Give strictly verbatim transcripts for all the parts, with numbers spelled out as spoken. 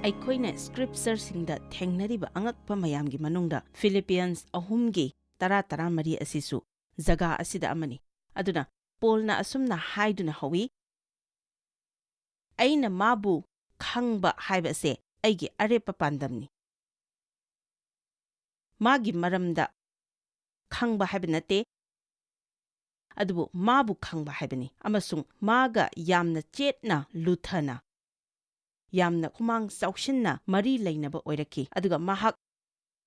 ꯑꯩꯈꯣꯏꯅ scriptureꯁꯤꯡꯗ ꯊꯦꯡꯅꯔꯤꯕ ꯑꯉꯛꯄ ꯃꯌꯥꯝꯒꯤ ꯃꯅꯨꯡꯗ Philippians ꯑꯍꯨꯝꯒꯤ ꯇꯔꯥ ꯇꯔꯥꯃꯔꯤ ꯑꯁꯤꯁꯨ ꯖꯒꯥ ꯑꯁꯤꯗ ꯑꯃꯅꯤ꯫ ꯑꯗꯨꯅ ꯄꯣꯜꯅ ꯑꯁꯨꯝꯅ ꯍꯥꯏꯗꯨꯅ ꯍꯧꯏ, "ꯑꯩꯅ ꯃꯥꯕꯨ ꯈꯪꯕ ꯍꯥꯏꯕ ꯑꯁꯦ ꯑꯩꯒꯤ ꯑꯔꯦꯞꯄ ꯄꯥꯟꯗꯝꯅꯤ꯫" ꯃꯥꯒꯤ ꯃꯔꯝꯗ ꯈꯪꯕ ꯍꯥꯏꯕ ꯅꯠꯇꯦ, ꯑꯗꯨꯕꯨ ꯃꯥꯕꯨ ꯈꯪꯕ ꯍꯥꯏꯕꯅꯤ꯫ ꯑꯃꯁꯨꯡ ꯃꯥꯒ ꯌꯥꯝꯅ ꯆꯦꯠꯅ, ꯂꯨꯊꯅ, ꯌꯥꯝꯅ ꯈꯨꯃꯥꯡ ꯆꯥꯎꯁꯤꯟꯅ ꯃꯔꯤ ꯂꯩꯅꯕ ꯑꯣꯏꯔꯛꯈꯤ꯫ ꯑꯗꯨꯒ ꯃꯍꯥꯛ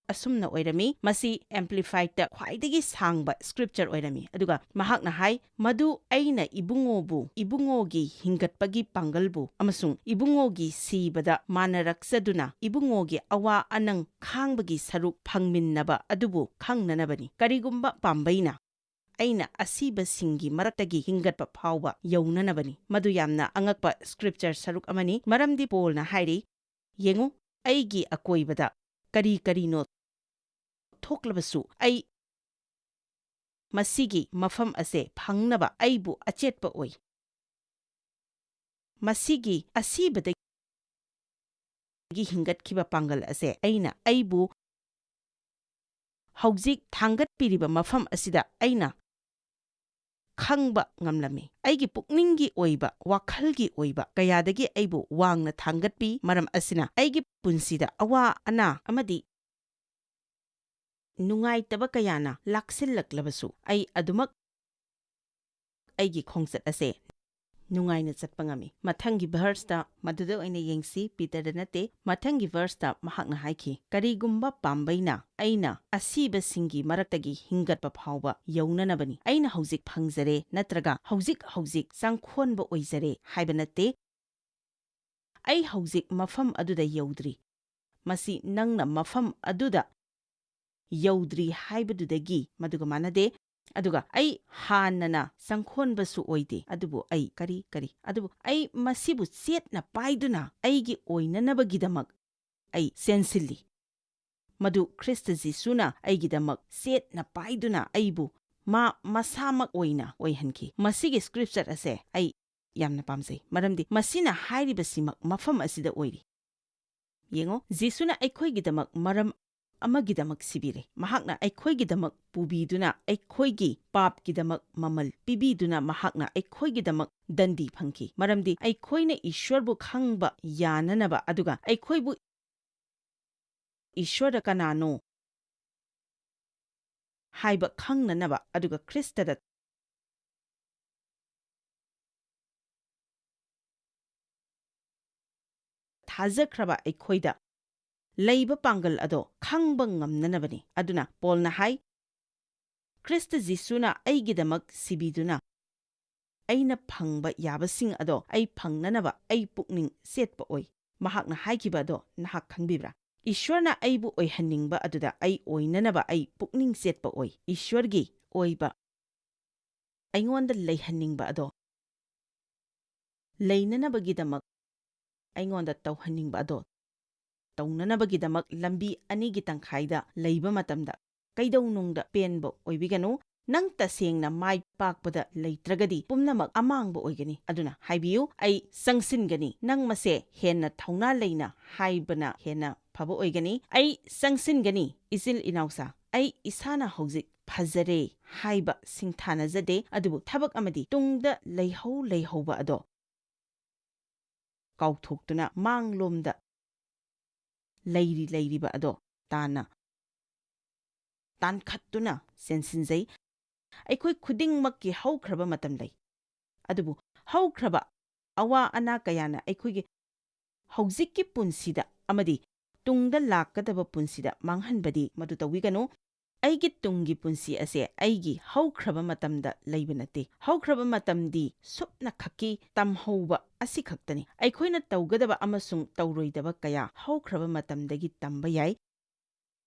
ꯑꯁꯨꯝꯅ ꯑꯣꯏꯔꯝꯃꯤ꯫ ꯃꯁꯤ Amplifiedꯇ ꯈ꯭ꯋꯥꯏꯗꯒꯤ ꯁꯥꯡꯕ scripture ꯑꯣꯏꯔꯝꯃꯤ꯫ ꯑꯗꯨꯒ ꯃꯍꯥꯛꯅ ꯍꯥꯏ, "ꯃꯗꯨ ꯑꯩꯅ ꯏꯕꯨꯡꯉꯣꯕꯨ, ꯏꯕꯨꯡꯉꯣꯒꯤ ꯍꯤꯡꯒꯠꯄꯒꯤ ꯄꯥꯡꯒꯜꯕꯨ ꯑꯃꯁꯨꯡ ꯏꯕꯨꯡꯉꯣꯒꯤ ꯁꯤꯕꯗ ꯃꯥꯟꯅꯔꯛꯆꯗꯨꯅ ꯏꯕꯨꯡꯉꯣꯒꯤ ꯑꯋꯥ ꯑꯅꯪ ꯈꯥꯡꯕꯒꯤ ꯁꯔꯨꯛ ꯐꯪꯃꯤꯟꯅꯕ ꯑꯗꯨꯕꯨ ꯈꯪꯅꯅꯕꯅꯤ꯫ ꯀꯔꯤꯒꯨꯝꯕ ꯄꯥꯝꯕꯩꯅ ꯑꯩꯅ ꯑꯁꯤꯕꯁꯤꯡꯒꯤ ꯃꯔꯛꯇꯒꯤ ꯍꯤꯡꯒꯠꯄ ꯐꯥꯎꯕ ꯌꯧꯅꯅꯕꯅꯤ꯫" ꯃꯗꯨ ꯌꯥꯝꯅ ꯑꯉꯛꯄ scripture ꯁꯔꯨꯛ ꯑꯃꯅꯤ, ꯃꯔꯝꯗꯤ ꯄꯣꯜꯅ ꯍꯥꯏꯔꯤ, "ꯌꯦꯡꯉꯨ, ꯑꯩꯒꯤ ꯑꯀꯣꯏꯕꯗ ꯀꯔꯤ ꯀꯔꯤꯅꯣ ꯊꯣꯛꯂꯕꯁꯨ, ꯑꯩ ꯃꯁꯤꯒꯤ ꯃꯐꯝ ꯑꯁꯦ ꯐꯪꯅꯕ ꯑꯩꯕꯨ ꯑꯆꯦꯠꯄ ꯑꯣꯏ꯫ ꯃꯁꯤꯒꯤ ꯑꯁꯤꯕꯗꯒꯤ ꯍꯤꯡꯒꯠꯈꯤꯕ ꯄꯥꯡꯒꯜ ꯑꯁꯦ ꯑꯩꯅ ꯑꯩꯕꯨ ꯍꯧꯖꯤꯛ ꯊꯥꯡꯒꯠꯄꯤꯔꯤꯕ ꯃꯐꯝ ꯑꯁꯤꯗ ꯑꯩꯅ ꯈꯪꯕ ꯉꯝꯂꯝꯃꯤ꯫ ꯑꯩꯒꯤ ꯄꯨꯛꯅꯤꯡꯒꯤ ꯑꯣꯏꯕ, ꯋꯥꯈꯜꯒꯤ ꯑꯣꯏꯕ ꯀꯌꯥꯗꯒꯤ ꯑꯩꯕꯨ ꯋꯥꯡꯅ ꯊꯥꯡꯒꯠꯄꯤ꯫ ꯃꯔꯝ ꯑꯁꯤꯅ ꯑꯩꯒꯤ ꯄꯨꯟꯁꯤꯗ ꯑꯋꯥ ꯑꯅꯥ ꯑꯃꯗꯤ ꯅꯨꯡꯉꯥꯏꯇꯕ ꯀꯌꯥꯅ ꯂꯥꯛꯁꯤꯜꯂꯛꯂꯕꯁꯨ, ꯑꯩ ꯑꯗꯨꯃꯛ ꯑꯩꯒꯤ ꯈꯣꯡꯆꯠ ꯑꯁꯦ ꯅꯨꯡꯉꯥꯏꯅ ꯆꯠꯄ ꯉꯝꯃꯤ꯫" ꯃꯊꯪꯒꯤ verseꯇ ꯃꯗꯨꯗ ꯑꯣꯏꯅ ꯌꯦꯡꯁꯤ, ꯄꯤꯇꯔꯗ ꯅꯠꯇꯦ꯫ ꯃꯊꯪꯒꯤ verseꯇ ꯃꯍꯥꯛꯅ ꯍꯥꯏꯈꯤ, "ꯀꯔꯤꯒꯨꯝꯕ ꯄꯥꯝꯕꯩꯅ ꯑꯩꯅ ꯑꯁꯤꯕꯁꯤꯡꯒꯤ ꯃꯔꯛꯇꯒꯤ ꯍꯤꯡꯒꯠꯄ ꯐꯥꯎꯕ ꯌꯧꯅꯅꯕꯅꯤ꯫ ꯑꯩꯅ ꯍꯧꯖꯤꯛ ꯐꯪꯖꯔꯦ ꯅꯠꯇ꯭ꯔꯒ ꯍꯧꯖꯤꯛ ꯍꯧꯖꯤꯛ ꯆꯪꯈꯣꯟꯕ ꯑꯣꯏꯖꯔꯦ ꯍꯥꯏꯕ ꯅꯠꯇꯦ꯫ ꯑꯩ ꯍꯧꯖꯤꯛ ꯃꯐꯝ ꯑꯗꯨꯗ ꯌꯧꯗ꯭ꯔꯤ꯫ ꯃꯁꯤ ꯅꯪꯅ ꯃꯐꯝ ꯑꯗꯨꯗ ꯌꯧꯗ꯭ꯔꯤ ꯍꯥꯏꯕꯗꯨꯗꯒꯤ ꯃꯗꯨꯒ ꯃꯥꯟꯅꯗꯦ꯫ ꯑꯗꯨꯒ ꯑꯩ ꯍꯥꯟꯅꯅ ꯆꯪꯈꯣꯟꯕꯁꯨ ꯑꯣꯏꯗꯦ, ꯑꯗꯨꯕꯨ ꯑꯩ ꯀꯔꯤ, ꯀꯔꯤ, ꯑꯗꯨꯕꯨ ꯑꯩ ꯃꯁꯤꯕꯨ ꯆꯦꯠꯅ ꯄꯥꯏꯗꯨꯅ ꯑꯩꯒꯤ ꯑꯣꯏꯅꯅꯕꯒꯤꯗꯃꯛ ꯑꯩ ꯆꯦꯟꯁꯤꯜꯂꯤ꯫ ꯃꯗꯨ ꯈ꯭ꯔꯤꯁꯇ ꯖꯤꯁꯨꯅ ꯑꯩꯒꯤꯗꯃꯛ ꯆꯦꯠꯅ ꯄꯥꯏꯗꯨꯅ ꯑꯩꯕꯨ ꯃꯥ ꯃꯁꯥꯃꯛ ꯑꯣꯏꯅ ꯑꯣꯏꯍꯟꯈꯤ꯫" ꯃꯁꯤꯒꯤ scripture ꯑꯁꯦ ꯑꯩ ꯌꯥꯝꯅ ꯄꯥꯝꯖꯩ, ꯃꯔꯝꯗꯤ ꯃꯁꯤꯅ ꯍꯥꯏꯔꯤꯕꯁꯤꯃꯛ ꯃꯐꯝ ꯑꯁꯤꯗ ꯑꯣꯏꯔꯤ꯫ ꯌꯦꯡꯉꯣ, ꯖꯤꯁꯨꯅ ꯑꯩꯈꯣꯏꯒꯤꯗꯃꯛ ꯃꯔꯝ ꯑꯃꯒꯤꯗꯃꯛ ꯁꯤꯕꯤꯔꯦ꯫ ꯃꯍꯥꯛꯅ ꯑꯩꯈꯣꯏꯒꯤꯗꯃꯛ ꯄꯨꯕꯤꯗꯨꯅ, ꯑꯩꯈꯣꯏꯒꯤ ꯄꯥꯞꯀꯤꯗꯃꯛ ꯃꯃꯜ ꯄꯤꯕꯤꯗꯨꯅ, ꯃꯍꯥꯛꯅ ꯑꯩꯈꯣꯏꯒꯤꯗꯃꯛ ꯗꯟꯗꯤ ꯐꯪꯈꯤ꯫ ꯃꯔꯝꯗꯤ ꯑꯩꯈꯣꯏꯅ ꯏꯁ꯭ꯋꯔꯕꯨ ꯈꯪꯕ ꯌꯥꯅꯅꯕ, ꯑꯗꯨꯒ ꯑꯩꯈꯣꯏꯕꯨ ꯏꯁ꯭ꯋꯔꯗ ꯀꯅꯥꯅꯣ ꯍꯥꯏꯕ ꯈꯪꯅꯅꯕ, ꯑꯗꯨꯒ ꯈ꯭ꯔꯤꯁꯇꯗ ꯊꯥꯖꯈ꯭ꯔꯕ ꯑꯩꯈꯣꯏꯗ ꯂꯩꯕ ꯄꯥꯡꯒꯜ ꯑꯗꯣ ꯈꯪꯕ ꯉꯝꯅꯅꯕꯅꯤ꯫ ꯑꯗꯨꯅ ꯄꯣꯜꯅ ꯍꯥꯏ, "ꯈ꯭ꯔꯤꯁꯇ ꯖꯤꯁꯨꯅ ꯑꯩꯒꯤꯗꯃꯛ ꯁꯤꯕꯤꯗꯨꯅ ꯑꯩꯅ ꯐꯪꯕ ꯌꯥꯕꯁꯤꯡ ꯑꯗꯣ ꯑꯩ ꯐꯪꯅꯅꯕ ꯑꯩ ꯄꯨꯛꯅꯤꯡ ꯆꯦꯠꯄ ꯑꯣꯏ꯫" ꯃꯍꯥꯛꯅ ꯍꯥꯏꯈꯤꯕ ꯑꯗꯣ ꯅꯍꯥꯛ ꯈꯪꯕꯤꯕ꯭ꯔꯥ? "ꯏꯁ꯭ꯋꯔꯅ ꯑꯩꯕꯨ ꯑꯣꯏꯍꯟꯅꯤꯡꯕ ꯑꯗꯨꯗ ꯑꯩ ꯑꯣꯏꯅꯅꯕ ꯑꯩ ꯄꯨꯛꯅꯤꯡ ꯆꯦꯠꯄ ꯑꯣꯏ꯫" ꯏꯁ꯭ꯋꯔꯒꯤ ꯑꯣꯏꯕ ꯑꯩꯉꯣꯟꯗ ꯂꯩꯍꯟꯅꯤꯡꯕ ꯑꯗꯣ ꯂꯩꯅꯅꯕꯒꯤꯗꯃꯛ ꯑꯩꯉꯣꯟꯗ ꯇꯧꯍꯟꯅꯤꯡꯕ ꯑꯗꯣ ꯇꯧꯅꯅꯕꯒꯤꯗꯃꯛ ꯂꯝꯕꯤ ꯑꯅꯤꯒꯤ ꯇꯪꯈꯥꯏꯗ ꯂꯩꯕ ꯃꯇꯝꯗ ꯀꯩꯗꯧꯅꯨꯡꯗ ꯄꯦꯟꯕ ꯑꯣꯏꯕꯤꯒꯅꯨ꯫ ꯅꯪ ꯇꯁꯦꯡꯅ ꯃꯥꯏ ꯄꯥꯛꯄꯗ ꯂꯩꯇ꯭ꯔꯒꯗꯤ ꯄꯨꯝꯅꯃꯛ ꯑꯃꯥꯡꯕ ꯑꯣꯏꯒꯅꯤ꯫ ꯑꯗꯨꯅ ꯍꯥꯏꯕꯤꯌꯨ, "ꯑꯩ ꯆꯪꯁꯤꯟꯒꯅꯤ"꯫ ꯅꯪ ꯃꯁꯦ ꯍꯦꯟꯅ ꯊꯧꯅꯥ ꯂꯩꯅ ꯍꯥꯏꯕꯅ ꯍꯦꯟꯅ ꯐꯕ ꯑꯣꯏꯒꯅꯤ꯫ "ꯑꯩ ꯆꯪꯁꯤꯟꯒꯅꯤ, ꯏꯆꯤꯜ ꯏꯅꯥꯎꯁꯥ꯫ ꯑꯩ ꯏꯁꯥꯅ ꯍꯧꯖꯤꯛ ꯐꯖꯔꯦ" ꯍꯥꯏꯕ ꯁꯤꯡꯊꯥꯅꯖꯗꯦ, ꯑꯗꯨꯕꯨ ꯊꯕꯛ ꯑꯃꯗꯤ ꯇꯨꯡꯗ ꯂꯩꯍꯧ ꯂꯩꯍꯧꯕ ꯑꯗꯣ ꯀꯥꯎꯊꯣꯛꯇꯨꯅ ꯃꯥꯡꯂꯣꯝꯗ ꯂꯩꯔꯤ ꯂꯩꯔꯤꯕ ꯑꯗꯣ ꯇꯥꯅ ꯇꯥꯟꯈꯠꯇꯨꯅ ꯆꯦꯟꯁꯤꯟꯖꯩ꯫ ꯑꯩꯈꯣꯏ ꯈꯨꯗꯤꯡꯃꯛꯀꯤ ꯍꯧꯈ꯭ꯔꯕ ꯃꯇꯝ ꯂꯩ, ꯑꯗꯨꯕꯨ ꯍꯧꯈ꯭ꯔꯕ ꯑꯋꯥ ꯑꯅꯥ ꯀꯌꯥꯅ ꯑꯩꯈꯣꯏꯒꯤ ꯍꯧꯖꯤꯛꯀꯤ ꯄꯨꯟꯁꯤꯗ ꯑꯃꯗꯤ ꯇꯨꯡꯗ ꯂꯥꯛꯀꯗꯕ ꯄꯨꯟꯁꯤꯗ ꯃꯥꯡꯍꯟꯕꯗꯤ ꯃꯗꯨ ꯇꯧꯕꯤꯒꯅꯨ꯫ "ꯑꯩꯒꯤ ꯇꯨꯡꯒꯤ ꯄꯨꯟꯁꯤ ꯑꯁꯦ ꯑꯩꯒꯤ ꯍꯧꯈ꯭ꯔꯕ ꯃꯇꯝꯗ ꯂꯩꯕ ꯅꯠꯇꯦ꯫ ꯍꯧꯈ꯭ꯔꯕ ꯃꯇꯝꯗꯤ ꯁꯨꯞꯅꯈꯛꯀꯤ ꯇꯝꯍꯧꯕ ꯑꯁꯤꯈꯛꯇꯅꯤ꯫" ꯑꯩꯈꯣꯏꯅ ꯇꯧꯒꯗꯕ ꯑꯃꯁꯨꯡ ꯇꯧꯔꯣꯏꯗꯕ ꯀꯌꯥ ꯍꯧꯈ꯭ꯔꯕ ꯃꯇꯝꯗꯒꯤ ꯇꯝꯕ ꯌꯥꯏ꯫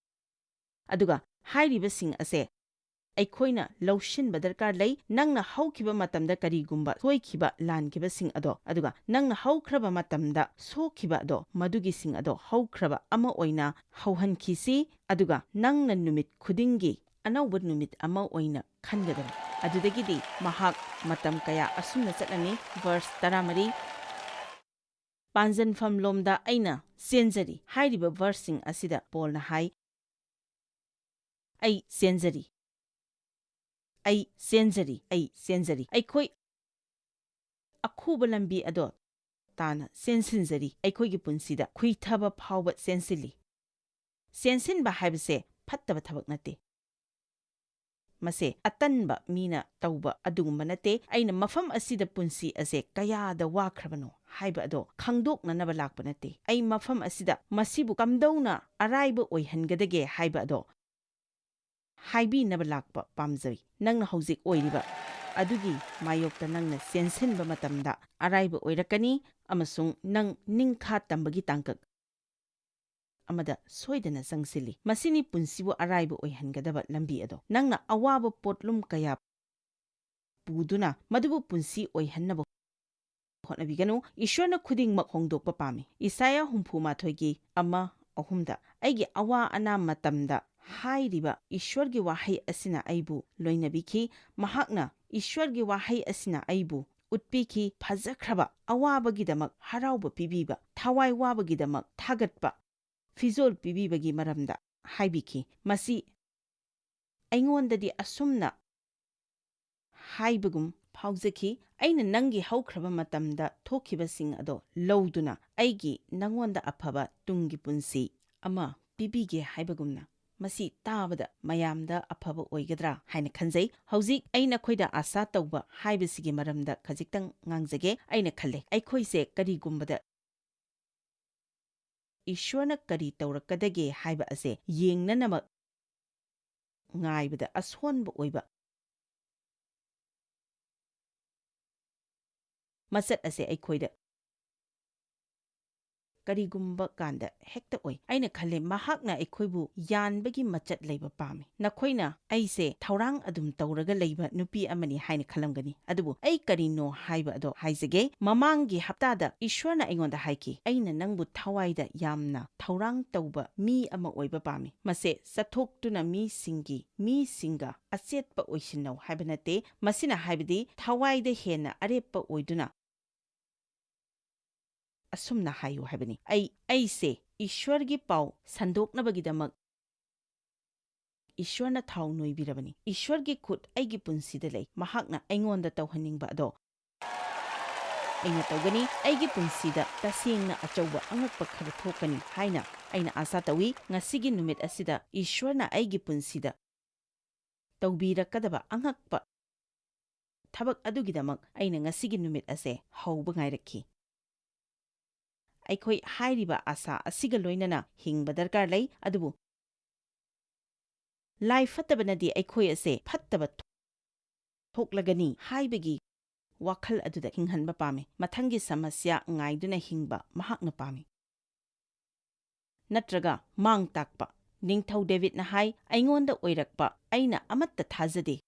ꯑꯗꯨꯒ ꯍꯥꯏꯔꯤꯕꯁꯤꯡ ꯑꯁꯦ ꯑꯩꯈꯣꯏꯅ ꯂꯧꯁꯤꯟꯕ ꯗꯔꯀꯥꯔ ꯂꯩ꯫ ꯅꯪꯅ ꯍꯧꯈꯤꯕ ꯃꯇꯝꯗ ꯀꯔꯤꯒꯨꯝꯕ ꯁꯣꯏꯈꯤꯕ ꯂꯥꯟꯈꯤꯕꯁꯤꯡ ꯑꯗꯣ, ꯑꯗꯨꯒ ꯅꯪꯅ ꯍꯧꯈ꯭ꯔꯕ ꯃꯇꯝꯗ ꯁꯣꯛꯈꯤꯕ ꯑꯗꯣ, ꯃꯗꯨꯒꯤꯁꯤꯡ ꯑꯗꯣ ꯍꯧꯈ꯭ꯔꯕ ꯑꯃ ꯑꯣꯏꯅ ꯍꯧꯍꯟꯈꯤꯁꯤ꯫ ꯑꯗꯨꯒ ꯅꯪꯅ ꯅꯨꯃꯤꯠ ꯈꯨꯗꯤꯡꯒꯤ ꯑꯅꯧꯕ ꯅꯨꯃꯤꯠ ꯑꯃ ꯑꯣꯏꯅ ꯈꯟꯒꯗꯕꯅꯤ꯫ ꯑꯗꯨꯗꯒꯤꯗꯤ ꯃꯍꯥꯛ ꯃꯇꯝ ꯀꯌꯥ ꯑꯁꯨꯝꯅ ꯆꯠꯂꯅꯤ꯫ ꯚꯔꯁ ꯇꯔꯥꯃꯔꯤ꯫ ꯄꯥꯟꯖꯟꯐꯝ ꯂꯣꯝꯗ ꯑꯩꯅ ꯆꯦꯟꯖꯔꯤ꯫ ꯍꯥꯏꯔꯤꯕ verseꯁꯤꯡ ꯑꯁꯤꯗ ꯄꯣꯜꯅ ꯍꯥꯏ, "ꯑꯩ ꯆꯦꯟꯖꯔꯤ, ꯑꯩ ꯆꯦꯟꯖꯔꯤ, ꯑꯩ ꯆꯦꯟꯖꯔꯤ"꯫ ꯑꯩꯈꯣꯏ ꯑꯈꯨꯕ ꯂꯝꯕꯤ ꯑꯗꯣ ꯇꯥꯅ ꯆꯦꯟꯁꯤꯟꯖꯔꯤ꯫ ꯑꯩꯈꯣꯏꯒꯤ ꯄꯨꯟꯁꯤꯗ ꯈꯨꯏꯊꯕ ꯐꯥꯎꯕ ꯆꯦꯟꯁꯤꯜꯂꯤ꯫ ꯆꯦꯟꯁꯤꯟꯕ ꯍꯥꯏꯕꯁꯦ ꯐꯠꯇꯕ ꯊꯕꯛ ꯅꯠꯇꯦ꯫ ꯃꯁꯦ ꯑꯇꯟꯕ ꯃꯤꯅ ꯇꯧꯕ ꯑꯗꯨꯒꯨꯝꯕ ꯅꯠꯇꯦ꯫ ꯑꯩꯅ ꯃꯐꯝ ꯑꯁꯤꯗ ꯄꯨꯟꯁꯤ ꯑꯁꯦ ꯀꯌꯥꯗ ꯋꯥꯈ꯭ꯔꯕꯅꯣ ꯍꯥꯏꯕ ꯑꯗꯣ ꯈꯪꯗꯣꯛꯅꯅꯕ ꯂꯥꯛꯄ ꯅꯠꯇꯦ꯫ ꯑꯩ ꯃꯐꯝ ꯑꯁꯤꯗ ꯃꯁꯤꯕꯨ ꯀꯝꯗꯧꯅ ꯑꯔꯥꯏꯕ ꯑꯣꯏꯍꯟꯒꯗꯒꯦ ꯍꯥꯏꯕ ꯑꯗꯣ ꯍꯥꯏꯕꯤꯅꯕ ꯂꯥꯛꯄ ꯄꯥꯝꯖꯩ꯫ ꯅꯪꯅ ꯍꯧꯖꯤꯛ ꯑꯣꯏꯔꯤꯕ ꯑꯗꯨꯒꯤ ꯃꯥꯌꯣꯛꯇ ꯅꯪꯅ ꯆꯦꯟꯁꯤꯟꯕ ꯃꯇꯝꯗ ꯑꯔꯥꯏꯕ ꯑꯣꯏꯔꯛꯀꯅꯤ ꯑꯃꯁꯨꯡ ꯅꯪ ꯅꯤꯡꯈꯥ ꯇꯝꯕꯒꯤ ꯇꯥꯡꯀꯛ ꯑꯃꯗ ꯁꯣꯏꯗꯅ ꯆꯪꯁꯤꯜꯂꯤ꯫ ꯃꯁꯤꯅꯤ ꯄꯨꯟꯁꯤꯕꯨ ꯑꯔꯥꯏꯕ ꯑꯣꯏꯍꯟꯒꯗꯕ ꯂꯝꯕꯤ ꯑꯗꯣ꯫ ꯅꯪꯅ ꯑꯋꯥꯕ ꯄꯣꯠꯂꯨꯝ ꯀꯌꯥ ꯄꯨꯗꯨꯅ ꯃꯗꯨꯕꯨ ꯄꯨꯟꯁꯤ ꯑꯣꯏꯍꯟꯅꯕ ꯍꯣꯠꯅꯕꯤꯒꯅꯨ꯫ ꯏꯁ꯭ꯋꯔꯅ ꯈꯨꯗꯤꯡꯃꯛ ꯍꯣꯡꯗꯣꯛꯄ ꯄꯥꯝꯃꯤ꯫ ꯏꯁꯥꯌꯥ ꯍꯨꯝꯐꯨ ꯃꯥꯊꯣꯏꯒꯤ ꯑꯃ, ꯑꯍꯨꯝꯗ, "ꯑꯩꯒꯤ ꯑꯋꯥ ꯑꯅꯥ ꯃꯇꯝꯗ ꯍꯥꯏꯔꯤꯕ ꯏꯁ꯭ꯋꯔꯒꯤ ꯋꯥꯍꯩ ꯑꯁꯤꯅ ꯑꯩꯕꯨ ꯂꯣꯏꯅꯕꯤꯈꯤ"꯫ ꯃꯍꯥꯛꯅ ꯏꯁ꯭ꯋꯔꯒꯤ ꯋꯥꯍꯩ ꯑꯁꯤꯅ ꯑꯩꯕꯨ ꯎꯠꯄꯤꯈꯤ꯫ ꯐꯖꯈ꯭ꯔꯕ ꯑꯋꯥꯕꯒꯤꯗꯃꯛ ꯍꯔꯥꯎꯕ ꯄꯤꯕꯤꯕ, ꯊꯋꯥꯏ ꯋꯥꯕꯒꯤꯗꯃꯛ ꯊꯥꯒꯠꯄ, ꯐꯤꯖꯣꯜ ꯄꯤꯕꯤꯕꯒꯤ ꯃꯔꯝꯗ ꯍꯥꯏꯕꯤꯈꯤ꯫ ꯃꯁꯤ ꯑꯩꯉꯣꯟꯗꯗꯤ ꯑꯁꯨꯝꯅ ꯍꯥꯏꯕꯒꯨꯝ ꯐꯥꯎꯖꯈꯤ, "ꯑꯩꯅ ꯅꯪꯒꯤ ꯍꯧꯈ꯭ꯔꯕ ꯃꯇꯝꯗ ꯊꯣꯛꯈꯤꯕꯁꯤꯡ ꯑꯗꯣ ꯂꯧꯗꯨꯅ ꯑꯩꯒꯤ ꯅꯪꯉꯣꯟꯗ ꯑꯐꯕ ꯇꯨꯡꯒꯤ ꯄꯨꯟꯁꯤ ꯑꯃ ꯄꯤꯕꯤꯒꯦ" ꯍꯥꯏꯕꯒꯨꯝꯅ꯫ ꯃꯁꯤ ꯇꯥꯕꯗ ꯃꯌꯥꯝꯗ ꯑꯐꯕ ꯑꯣꯏꯒꯗ꯭ꯔꯥ ꯍꯥꯏꯅ ꯈꯟꯖꯩ꯫ ꯍꯧꯖꯤꯛ ꯑꯩ ꯅꯈꯣꯏꯗ ꯑꯥꯁꯥ ꯇꯧꯕ ꯍꯥꯏꯕꯁꯤꯒꯤ ꯃꯔꯝꯗ ꯈꯖꯤꯛꯇꯪ ꯉꯥꯡꯖꯒꯦ꯫ ꯑꯩꯅ ꯈꯜꯂꯦ, ꯑꯩꯈꯣꯏꯁꯦ ꯀꯔꯤꯒꯨꯝꯕꯗ ꯏꯁ꯭ꯋꯔꯅ ꯀꯔꯤ ꯇꯧꯔꯛꯀꯗꯒꯦ ꯍꯥꯏꯕ ꯑꯁꯦ ꯌꯦꯡꯅꯅꯕ ꯉꯥꯏꯕꯗ ꯑꯁꯣꯟꯕ ꯑꯣꯏꯕ ꯃꯆꯠ ꯑꯁꯦ ꯑꯩꯈꯣꯏꯗ ꯀꯔꯤꯒꯨꯝꯕ ꯀꯥꯟꯗ ꯍꯦꯛꯇ ꯑꯣꯏ꯫ ꯑꯩꯅ ꯈꯜꯂꯦ, ꯃꯍꯥꯛꯅ ꯑꯩꯈꯣꯏꯕꯨ ꯌꯥꯟꯕꯒꯤ ꯃꯆꯠ ꯂꯩꯕ ꯄꯥꯝꯃꯤ꯫ ꯅꯈꯣꯏꯅ ꯑꯩꯁꯦ ꯊꯧꯔꯥꯡ ꯑꯗꯨꯝ ꯇꯧꯔꯒ ꯂꯩꯕ ꯅꯨꯄꯤ ꯑꯃꯅꯤ ꯍꯥꯏꯅ ꯈꯜꯂꯝꯒꯅꯤ, ꯑꯗꯨꯕꯨ ꯑꯩ ꯀꯔꯤꯅꯣ ꯍꯥꯏꯕ ꯑꯗꯣ ꯍꯥꯏꯖꯒꯦ꯫ ꯃꯃꯥꯡꯒꯤ ꯍꯞꯇꯥꯗ ꯏꯁ꯭ꯋꯔꯅ ꯑꯩꯉꯣꯟꯗ ꯍꯥꯏꯈꯤ, "ꯑꯩꯅ ꯅꯪꯕꯨ ꯊꯋꯥꯏꯗ ꯌꯥꯝꯅ ꯊꯧꯔꯥꯡ ꯇꯧꯕ ꯃꯤ ꯑꯃ ꯑꯣꯏꯕ ꯄꯥꯝꯃꯤ"꯫ ꯃꯁꯦ ꯆꯠꯊꯣꯛꯇꯨꯅ ꯃꯤꯁꯤꯡꯒꯤ, ꯃꯤꯁꯤꯡꯒ ꯑꯆꯦꯠꯄ ꯑꯣꯏꯁꯤꯟꯅꯧ ꯍꯥꯏꯕ ꯅꯠꯇꯦ꯫ ꯃꯁꯤꯅ ꯍꯥꯏꯕꯗꯤ ꯊꯋꯥꯏꯗ ꯍꯦꯟꯅ ꯑꯔꯦꯞꯄ ꯑꯣꯏꯗꯨꯅ ꯑꯁꯨꯝꯅ ꯍꯥꯏꯌꯨ ꯍꯥꯏꯕꯅꯤ, "ꯑꯩ, ꯑꯩꯁꯦ ꯏꯁ꯭ꯋꯔꯒꯤ ꯄꯥꯎ ꯁꯟꯗꯣꯛꯅꯕꯒꯤꯗꯃꯛ ꯏꯁ꯭ꯋꯔꯅ ꯊꯥꯎ ꯅꯣꯏꯕꯤꯔꯕꯅꯤ꯫ ꯏꯁ꯭ꯋꯔꯒꯤ ꯈꯨꯠ ꯑꯩꯒꯤ ꯄꯨꯟꯁꯤꯗ ꯂꯩ꯫ ꯃꯍꯥꯛꯅ ꯑꯩꯉꯣꯟꯗ ꯇꯧꯍꯟꯅꯤꯡꯕ ꯑꯗꯣ ꯑꯩꯅ ꯇꯧꯒꯅꯤ꯫ ꯑꯩꯒꯤ ꯄꯨꯟꯁꯤꯗ ꯇꯁꯦꯡꯅ ꯑꯆꯧꯕ ꯑꯉꯛꯄ ꯈꯔ ꯊꯣꯛꯀꯅꯤ ꯍꯥꯏꯅ ꯑꯩꯅ ꯑꯥꯁꯥ ꯇꯧꯏ꯫ ꯉꯁꯤꯒꯤ ꯅꯨꯃꯤꯠ ꯑꯁꯤꯗ ꯏꯁ꯭ꯋꯔꯅ ꯑꯩꯒꯤ ꯄꯨꯟꯁꯤꯗ ꯇꯧꯕꯤꯔꯛꯀꯗꯕ ꯑꯉꯛꯄ ꯊꯕꯛ ꯑꯗꯨꯒꯤꯗꯃꯛ ꯑꯩꯅ ꯉꯁꯤꯒꯤ ꯅꯨꯃꯤꯠ ꯑꯁꯦ ꯍꯧꯕ ꯉꯥꯏꯔꯛꯈꯤ"꯫ ꯑꯩꯈꯣꯏ ꯍꯥꯏꯔꯤꯕ ꯑꯥꯁꯥ ꯑꯁꯤꯒ ꯂꯣꯏꯅꯅ ꯍꯤꯡꯕ ꯗꯔꯀꯥꯔ ꯂꯩ, ꯑꯗꯨꯕꯨ ꯂꯥꯏ ꯐꯠꯇꯕꯅꯗꯤ ꯑꯩꯈꯣꯏ ꯑꯁꯦ ꯐꯠꯇꯕ ꯊꯣꯛꯂꯒꯅꯤ ꯍꯥꯏꯕꯒꯤ ꯋꯥꯈꯜ ꯑꯗꯨꯗ ꯍꯤꯡꯍꯟꯕ ꯄꯥꯝꯃꯤ꯫ ꯃꯊꯪꯒꯤ ꯁꯃꯁ꯭ꯌꯥ ꯉꯥꯏꯗꯨꯅ ꯍꯤꯡꯕ ꯃꯍꯥꯛꯅ ꯄꯥꯝꯃꯤ꯫ ꯅꯠꯇ꯭ꯔꯒ ꯃꯥꯡ ꯇꯥꯛꯄ꯫ ꯅꯤꯡꯊꯧ ꯗꯦꯕꯤꯗꯅ ꯍꯥꯏ, "ꯑꯩꯉꯣꯟꯗ ꯑꯣꯏꯔꯛꯄ ꯑꯩꯅ ꯑꯃꯠꯇ ꯊꯥꯖꯗꯦ,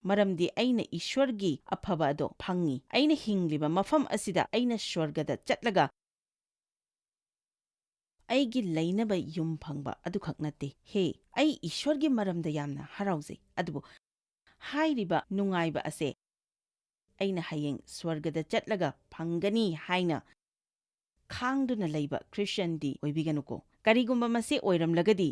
ꯃꯔꯝꯗꯤ ꯑꯩꯅ ꯏꯁ꯭ꯋꯔꯒꯤ ꯑꯐꯕ ꯑꯗꯣ ꯐꯪꯉꯤ꯫ ꯑꯩꯅ ꯍꯤꯡꯂꯤꯕ ꯃꯐꯝ ꯑꯁꯤꯗ ꯑꯩꯅ ꯁ꯭ꯋꯔꯒꯗ ꯆꯠꯂꯒ ꯑꯩꯒꯤ ꯂꯩꯅꯕ ꯌꯨꯝ ꯐꯪꯕ ꯑꯗꯨꯈꯛ ꯅꯠꯇꯦ꯫ ꯍꯦ, ꯑꯩ ꯏꯁ꯭ꯋꯔꯒꯤ ꯃꯔꯝꯗ ꯌꯥꯝꯅ ꯍꯔꯥꯎꯖꯩ, ꯑꯗꯨꯕꯨ ꯍꯥꯏꯔꯤꯕ ꯅꯨꯡꯉꯥꯏꯕ ꯑꯁꯦ ꯑꯩꯅ ꯍꯌꯦꯡ ꯁ꯭ꯋꯔꯒꯗ ꯆꯠꯂꯒ ꯐꯪꯒꯅꯤ ꯍꯥꯏꯅ ꯈꯥꯡꯗꯨꯅ ꯂꯩꯕ ꯈ꯭ꯔꯤꯁꯇꯤꯌꯥꯟꯗꯤ ꯑꯣꯏꯕꯤꯒꯅꯨꯀꯣ꯫ ꯀꯔꯤꯒꯨꯝꯕ ꯃꯁꯤ ꯑꯣꯏꯔꯝꯂꯒꯗꯤ,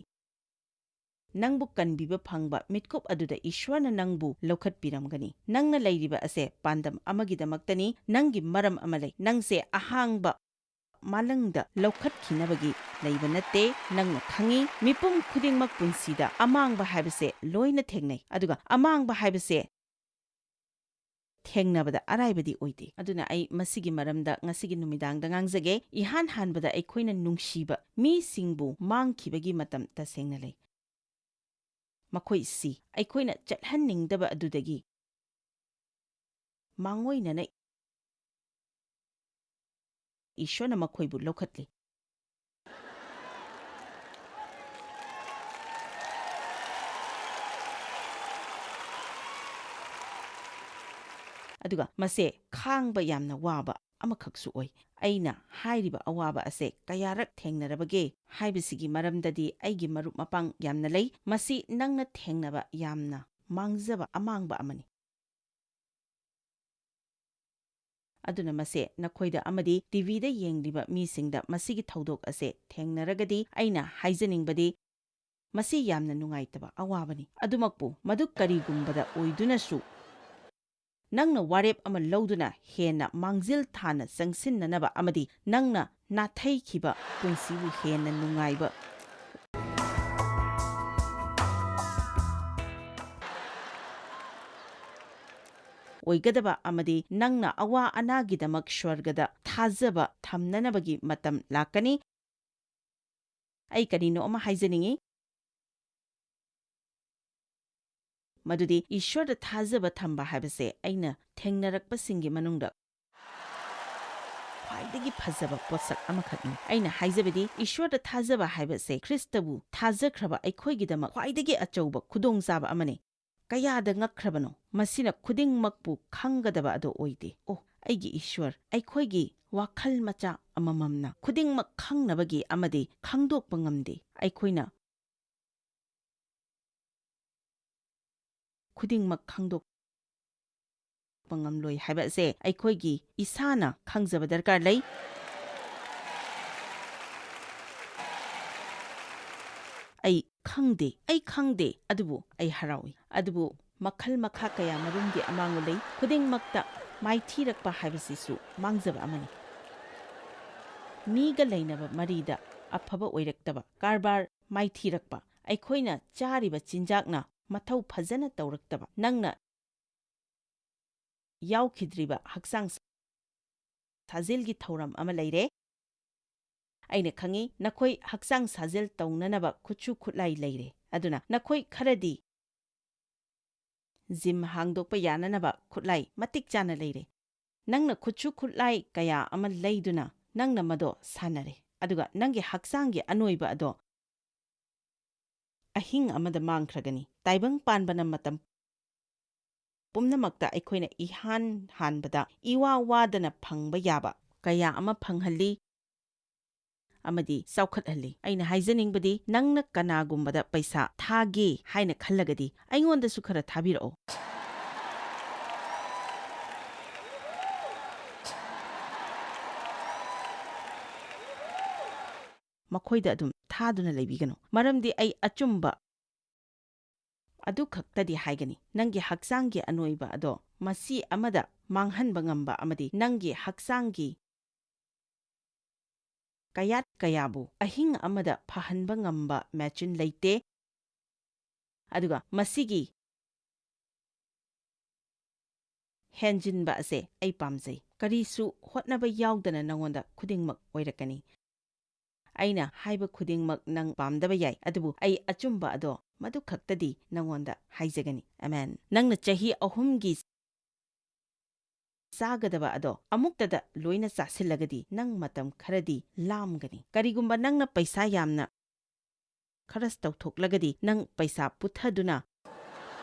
ꯅꯪꯕꯨ ꯀꯟꯕꯤꯕ ꯐꯪꯕ ꯃꯤꯠꯀꯨꯞ ꯑꯗꯨꯗ ꯏꯁ꯭ꯋꯔꯅ ꯅꯪꯕꯨ ꯂꯧꯈꯠꯄꯤꯔꯝꯒꯅꯤ꯫ ꯅꯪꯅ ꯂꯩꯔꯤꯕ ꯑꯁꯦ ꯄꯥꯟꯗꯝ ꯑꯃꯒꯤꯗꯃꯛꯇꯅꯤ꯫ ꯅꯪꯒꯤ ꯃꯔꯝ ꯑꯃ ꯂꯩ꯫ ꯅꯪꯁꯦ ꯑꯍꯥꯡꯕ ꯃꯥꯂꯪꯗ ꯂꯧꯈꯠꯈꯤꯅꯕꯒꯤ ꯂꯩꯕ ꯅꯠꯇꯦ꯫ ꯅꯪꯅ ꯈꯪꯏ, ꯃꯤꯄꯨꯝ ꯈꯨꯗꯤꯡꯃꯛ ꯄꯨꯟꯁꯤꯗ ꯑꯃꯥꯡꯕ ꯍꯥꯏꯕꯁꯦ ꯂꯣꯏꯅ ꯊꯦꯡꯅꯩ, ꯑꯗꯨꯒ ꯑꯃꯥꯡꯕ ꯍꯥꯏꯕꯁꯦ ꯊꯦꯡꯅꯕꯗ ꯑꯔꯥꯏꯕꯗꯤ ꯑꯣꯏꯗꯦ꯫ ꯑꯗꯨꯅ ꯑꯩ ꯃꯁꯤꯒꯤ ꯃꯔꯝꯗ ꯉꯁꯤꯒꯤ ꯅꯨꯃꯤꯗꯥꯡꯗ ꯉꯥꯡꯖꯒꯦ꯫ ꯏꯍꯥꯟ ꯍꯥꯟꯕꯗ ꯑꯩꯈꯣꯏꯅ ꯅꯨꯡꯁꯤꯕ ꯃꯤꯁꯤꯡꯕꯨ ꯃꯥꯡꯈꯤꯕꯒꯤ ꯃꯇꯝ ꯇꯁꯦꯡꯅ ꯂꯩ꯫ ꯃꯈꯣꯏꯁꯤ ꯑꯩꯈꯣꯏꯅ ꯆꯠꯍꯟꯅꯤꯡꯗꯕ ꯑꯗꯨꯗꯒꯤ ꯃꯥꯡꯑꯣꯏꯅꯅ ꯏꯁ꯭ꯋꯔꯅ ꯃꯈꯣꯏꯕꯨ ꯂꯧꯈꯠꯂꯤ꯫ ꯑꯗꯨꯒ ꯃꯁꯦ ꯈꯥꯡꯕ ꯌꯥꯝꯅ ꯋꯥꯕ ꯑꯃꯈꯛꯁꯨ ꯑꯣꯏ꯫ ꯑꯩꯅ ꯍꯥꯏꯔꯤꯕ ꯑꯋꯥꯕ ꯑꯁꯦ ꯀꯌꯥꯔꯛ ꯊꯦꯡꯅꯔꯕꯒꯦ ꯍꯥꯏꯕꯁꯤꯒꯤ ꯃꯔꯝꯗꯗꯤ ꯑꯩꯒꯤ ꯃꯔꯨꯞ ꯃꯄꯥꯡ ꯌꯥꯝꯅ ꯂꯩ꯫ ꯃꯁꯤ ꯅꯪꯅ ꯊꯦꯡꯅꯕ ꯌꯥꯝꯅ ꯃꯥꯡꯖꯕ ꯑꯃꯥꯡꯕ ꯑꯃꯅꯤ꯫ ꯑꯗꯨꯅ ꯃꯁꯦ ꯅꯈꯣꯏꯗ ꯑꯃꯗꯤ ꯇꯤ ꯚꯤꯗ ꯌꯦꯡꯂꯤꯕ ꯃꯤꯁꯤꯡꯗ ꯃꯁꯤꯒꯤ ꯊꯧꯗꯣꯛ ꯑꯁꯦ ꯊꯦꯡꯅꯔꯒꯗꯤ ꯑꯩꯅ ꯍꯥꯏꯖꯅꯤꯡꯕꯗꯤ, ꯃꯁꯤ ꯌꯥꯝꯅ ꯅꯨꯡꯉꯥꯏꯇꯕ ꯑꯋꯥꯕꯅꯤ꯫ ꯑꯗꯨꯃꯛꯄꯨ ꯃꯗꯨ ꯀꯔꯤꯒꯨꯝꯕꯗ ꯑꯣꯏꯗꯨꯅꯁꯨ, ꯅꯪꯅ ꯋꯥꯔꯦꯞ ꯑꯃ ꯂꯧꯗꯨꯅ ꯍꯦꯟꯅ ꯃꯥꯡꯖꯤꯜ ꯊꯥꯅ ꯆꯪꯁꯤꯟꯅꯅꯕ ꯑꯃꯗꯤ ꯅꯪꯅ ꯅꯥꯊꯩꯈꯤꯕ ꯄꯨꯟꯁꯤꯕꯨ ꯍꯦꯟꯅ ꯅꯨꯡꯉꯥꯏꯕ ꯑꯣꯏꯒꯗꯕ ꯑꯃꯗꯤ ꯅꯪꯅ ꯑꯋꯥ ꯑꯅꯥꯒꯤꯗꯃꯛ ꯁ꯭ꯋꯔꯒꯗ ꯊꯥꯖꯕ ꯊꯝꯅꯅꯕꯒꯤ ꯃꯇꯝ ꯂꯥꯛꯀꯅꯤ꯫ ꯑꯩ ꯀꯔꯤꯅꯣ ꯑꯃ ꯍꯥꯏꯖꯅꯤꯡꯏ꯫ ꯃꯗꯨꯗꯤ ꯏꯁ꯭ꯋꯔꯗ ꯊꯥꯖꯕ ꯊꯝꯕ ꯍꯥꯏꯕꯁꯦ ꯑꯩꯅ ꯊꯦꯡꯅꯔꯛꯄꯁꯤꯡꯒꯤ ꯃꯅꯨꯡꯗ ꯈ꯭ꯋꯥꯏꯗꯒꯤ ꯐꯖꯕ ꯄꯣꯠꯁꯛ ꯑꯃꯈꯛꯅꯤ꯫ ꯑꯩꯅ ꯍꯥꯏꯖꯕꯗꯤ, ꯏꯁ꯭ꯋꯔꯗ ꯊꯥꯖꯕ ꯍꯥꯏꯕꯁꯦ ꯈ꯭ꯔꯤꯁꯇꯕꯨ ꯊꯥꯖꯈ꯭ꯔꯕ ꯑꯩꯈꯣꯏꯒꯤꯗꯃꯛ ꯈ꯭ꯋꯥꯏꯗꯒꯤ ꯑꯆꯧꯕ ꯈꯨꯗꯣꯡꯆꯥꯕ ꯑꯃꯅꯤ꯫ ꯀꯌꯥꯗ ꯉꯛꯈ꯭ꯔꯕꯅꯣ! ꯃꯁꯤꯅ ꯈꯨꯗꯤꯡꯃꯛꯄꯨ ꯈꯪꯒꯗꯕ ꯑꯗꯨ ꯑꯣꯏꯗꯦ꯫ ꯑꯣ, ꯑꯩꯒꯤ ꯏꯁ꯭ꯋꯔ, ꯑꯩꯈꯣꯏꯒꯤ ꯋꯥꯈꯜ ꯃꯆꯥ ꯑꯃꯃꯝꯅ ꯈꯨꯗꯤꯡꯃꯛ ꯈꯪꯅꯕꯒꯤ ꯑꯃꯗꯤ ꯈꯪꯗꯣꯛꯄ ꯉꯝꯗꯦ꯫ ꯑꯩꯈꯣꯏꯅ ꯈꯨꯗꯤꯡꯃꯛ ꯈꯪꯗꯣꯛꯄ ꯉꯝꯂꯣꯏ ꯍꯥꯏꯕ ꯑꯁꯦ ꯑꯩꯈꯣꯏꯒꯤ ꯏꯁꯥꯅ ꯈꯪꯖꯕ ꯗꯔꯀꯥꯔ ꯂꯩ꯫ ꯑꯩ ꯈꯪꯗꯦ, ꯑꯩ ꯈꯪꯗꯦ, ꯑꯗꯨꯕꯨ ꯑꯩ ꯍꯔꯥꯎꯏ꯫ ꯑꯗꯨꯕꯨ ꯃꯈꯜ ꯃꯈꯥ ꯀꯌꯥ ꯃꯔꯨꯝꯒꯤ ꯑꯃꯥꯡꯕ ꯂꯩ꯫ ꯈꯨꯗꯤꯡꯃꯛꯇ ꯃꯥꯏꯊꯤꯔꯛꯄ ꯍꯥꯏꯕꯁꯤꯁꯨ ꯃꯥꯡꯖꯕ ꯑꯃꯅꯤ꯫ ꯃꯤꯒ ꯂꯩꯅꯕ ꯃꯔꯤꯗ ꯑꯐꯕ ꯑꯣꯏꯔꯛꯇꯕ, ꯀꯔꯕꯥꯔ ꯃꯥꯏꯊꯤꯔꯛꯄ, ꯑꯩꯈꯣꯏꯅ ꯆꯥꯔꯤꯕ ꯆꯤꯟꯖꯥꯛꯅ ꯃꯊꯧ ꯐꯖꯅ ꯇꯧꯔꯛꯇꯕ, ꯅꯪꯅ ꯌꯥꯎꯈꯤꯗ꯭ꯔꯤꯕ ꯍꯛꯆꯥꯡ ꯁꯥꯖꯦꯜꯒꯤ ꯊꯧꯔꯝ ꯑꯃ ꯂꯩꯔꯦ꯫ ꯑꯩꯅ ꯈꯪꯏ, ꯅꯈꯣꯏ ꯍꯛꯆꯥꯡ ꯁꯥꯖꯦꯜ ꯇꯧꯅꯅꯕ ꯈꯨꯠꯁꯨ ꯈꯨꯠꯂꯥꯏ ꯂꯩꯔꯦ꯫ ꯑꯗꯨꯅ ꯅꯈꯣꯏ ꯈꯔꯗꯤ ꯖꯤꯝ ꯍꯥꯡꯗꯣꯛꯄ ꯌꯥꯅꯅꯕ ꯈꯨꯠꯂꯥꯏ ꯃꯇꯤꯛ ꯆꯥꯅ ꯂꯩꯔꯦ꯫ ꯅꯪꯅ ꯈꯨꯠꯁꯨ ꯈꯨꯠꯂꯥꯏ ꯀꯌꯥ ꯑꯃ ꯂꯩꯗꯨꯅ ꯅꯪꯅ ꯃꯗꯣ ꯁꯥꯟꯅꯔꯦ꯫ ꯑꯗꯨꯒ ꯅꯪꯒꯤ ꯍꯛꯆꯥꯡꯒꯤ ꯑꯅꯣꯏꯕ ꯑꯗꯣ ꯑꯍꯤꯡ ꯑꯃꯗ ꯃꯥꯡꯈ꯭ꯔꯒꯅꯤ꯫ ꯇꯥꯏꯕꯪ ꯄꯥꯟꯕꯅ ꯃꯇꯝ ꯄꯨꯝꯅꯃꯛꯇ ꯑꯩꯈꯣꯏꯅ ꯏꯍꯥꯟ ꯍꯥꯟꯕꯗ ꯏꯋꯥ ꯋꯥꯗꯅ ꯐꯪꯕ ꯌꯥꯕ ꯀꯌꯥ ꯑꯃ ꯐꯪꯍꯜꯂꯤ ꯑꯃꯗꯤ ꯆꯥꯎꯈꯠꯍꯜꯂꯤ꯫ ꯑꯩꯅ ꯍꯥꯏꯖꯅꯤꯡꯕꯗꯤ, ꯅꯪꯅ ꯀꯅꯥꯒꯨꯝꯕꯗ ꯄꯩꯁꯥ ꯊꯥꯒꯦ ꯍꯥꯏꯅ ꯈꯜꯂꯒꯗꯤ ꯑꯩꯉꯣꯟꯗꯁꯨ ꯈꯔ ꯊꯥꯕꯤꯔꯛꯑꯣ꯫ ꯃꯈꯣꯏꯗ ꯑꯗꯨꯝ ꯊꯥꯗꯨꯅ ꯂꯩꯕꯤꯒꯅꯨ, ꯃꯔꯝꯗꯤ ꯑꯩ ꯑꯆꯨꯝꯕ ꯑꯗꯨꯈꯛꯇꯗꯤ ꯍꯥꯏꯒꯅꯤ, ꯅꯪꯒꯤ ꯍꯛꯆꯥꯡꯒꯤ ꯑꯅꯣꯏꯕ ꯑꯗꯣ ꯃꯁꯤ ꯑꯃꯗ ꯃꯥꯡꯍꯟꯕ ꯉꯝꯕ ꯑꯃꯗꯤ ꯅꯪꯒꯤ ꯍꯛꯆꯥꯡꯒꯤ ꯀꯌꯥꯠ ꯀꯌꯥꯕꯨ ꯑꯍꯤꯡ ꯑꯃꯗ ꯐꯍꯟꯕ ꯉꯝꯕ ꯃꯦꯆꯤꯟ ꯂꯩꯇꯦ꯫ ꯑꯗꯨꯒ ꯃꯁꯤꯒꯤ ꯍꯦꯟꯖꯤꯟꯕ ꯑꯁꯦ ꯑꯩ ꯄꯥꯝꯖꯩ꯫ ꯀꯔꯤꯁꯨ ꯍꯣꯠꯅꯕ ꯌꯥꯎꯗꯅ ꯅꯉꯣꯟꯗ ꯈꯨꯗꯤꯡꯃꯛ ꯑꯣꯏꯔꯛꯀꯅꯤ꯫ ꯑꯩꯅ ꯍꯥꯏꯕ ꯈꯨꯗꯤꯡꯃꯛ ꯅꯪ ꯄꯥꯝꯗꯕ ꯌꯥꯏ, ꯑꯗꯨꯕꯨ ꯑꯩ ꯑꯆꯨꯝꯕ ꯑꯗꯣ ꯃꯗꯨ ꯈꯛꯇꯗꯤ ꯅꯉꯣꯟꯗ ꯍꯥꯏꯖꯒꯅꯤ꯫ ꯑꯃꯦꯟ꯫ ꯅꯪꯅ ꯆꯍꯤ ꯑꯍꯨꯝꯒꯤ ꯆꯥꯒꯗꯕ ꯑꯗꯣ ꯑꯃꯨꯛꯇꯗ ꯂꯣꯏꯅ ꯆꯥꯁꯤꯜꯂꯒꯗꯤ ꯅꯪ ꯃꯇꯝ ꯈꯔꯗꯤ ꯂꯥꯝꯒꯅꯤ꯫ ꯀꯔꯤꯒꯨꯝꯕ ꯅꯪꯅ ꯄꯩꯁꯥ ꯌꯥꯝꯅ ꯈꯔꯁ ꯇꯧꯊꯣꯛꯂꯒꯗꯤ ꯅꯪ ꯄꯩꯁꯥ ꯄꯨꯊꯗꯨꯅ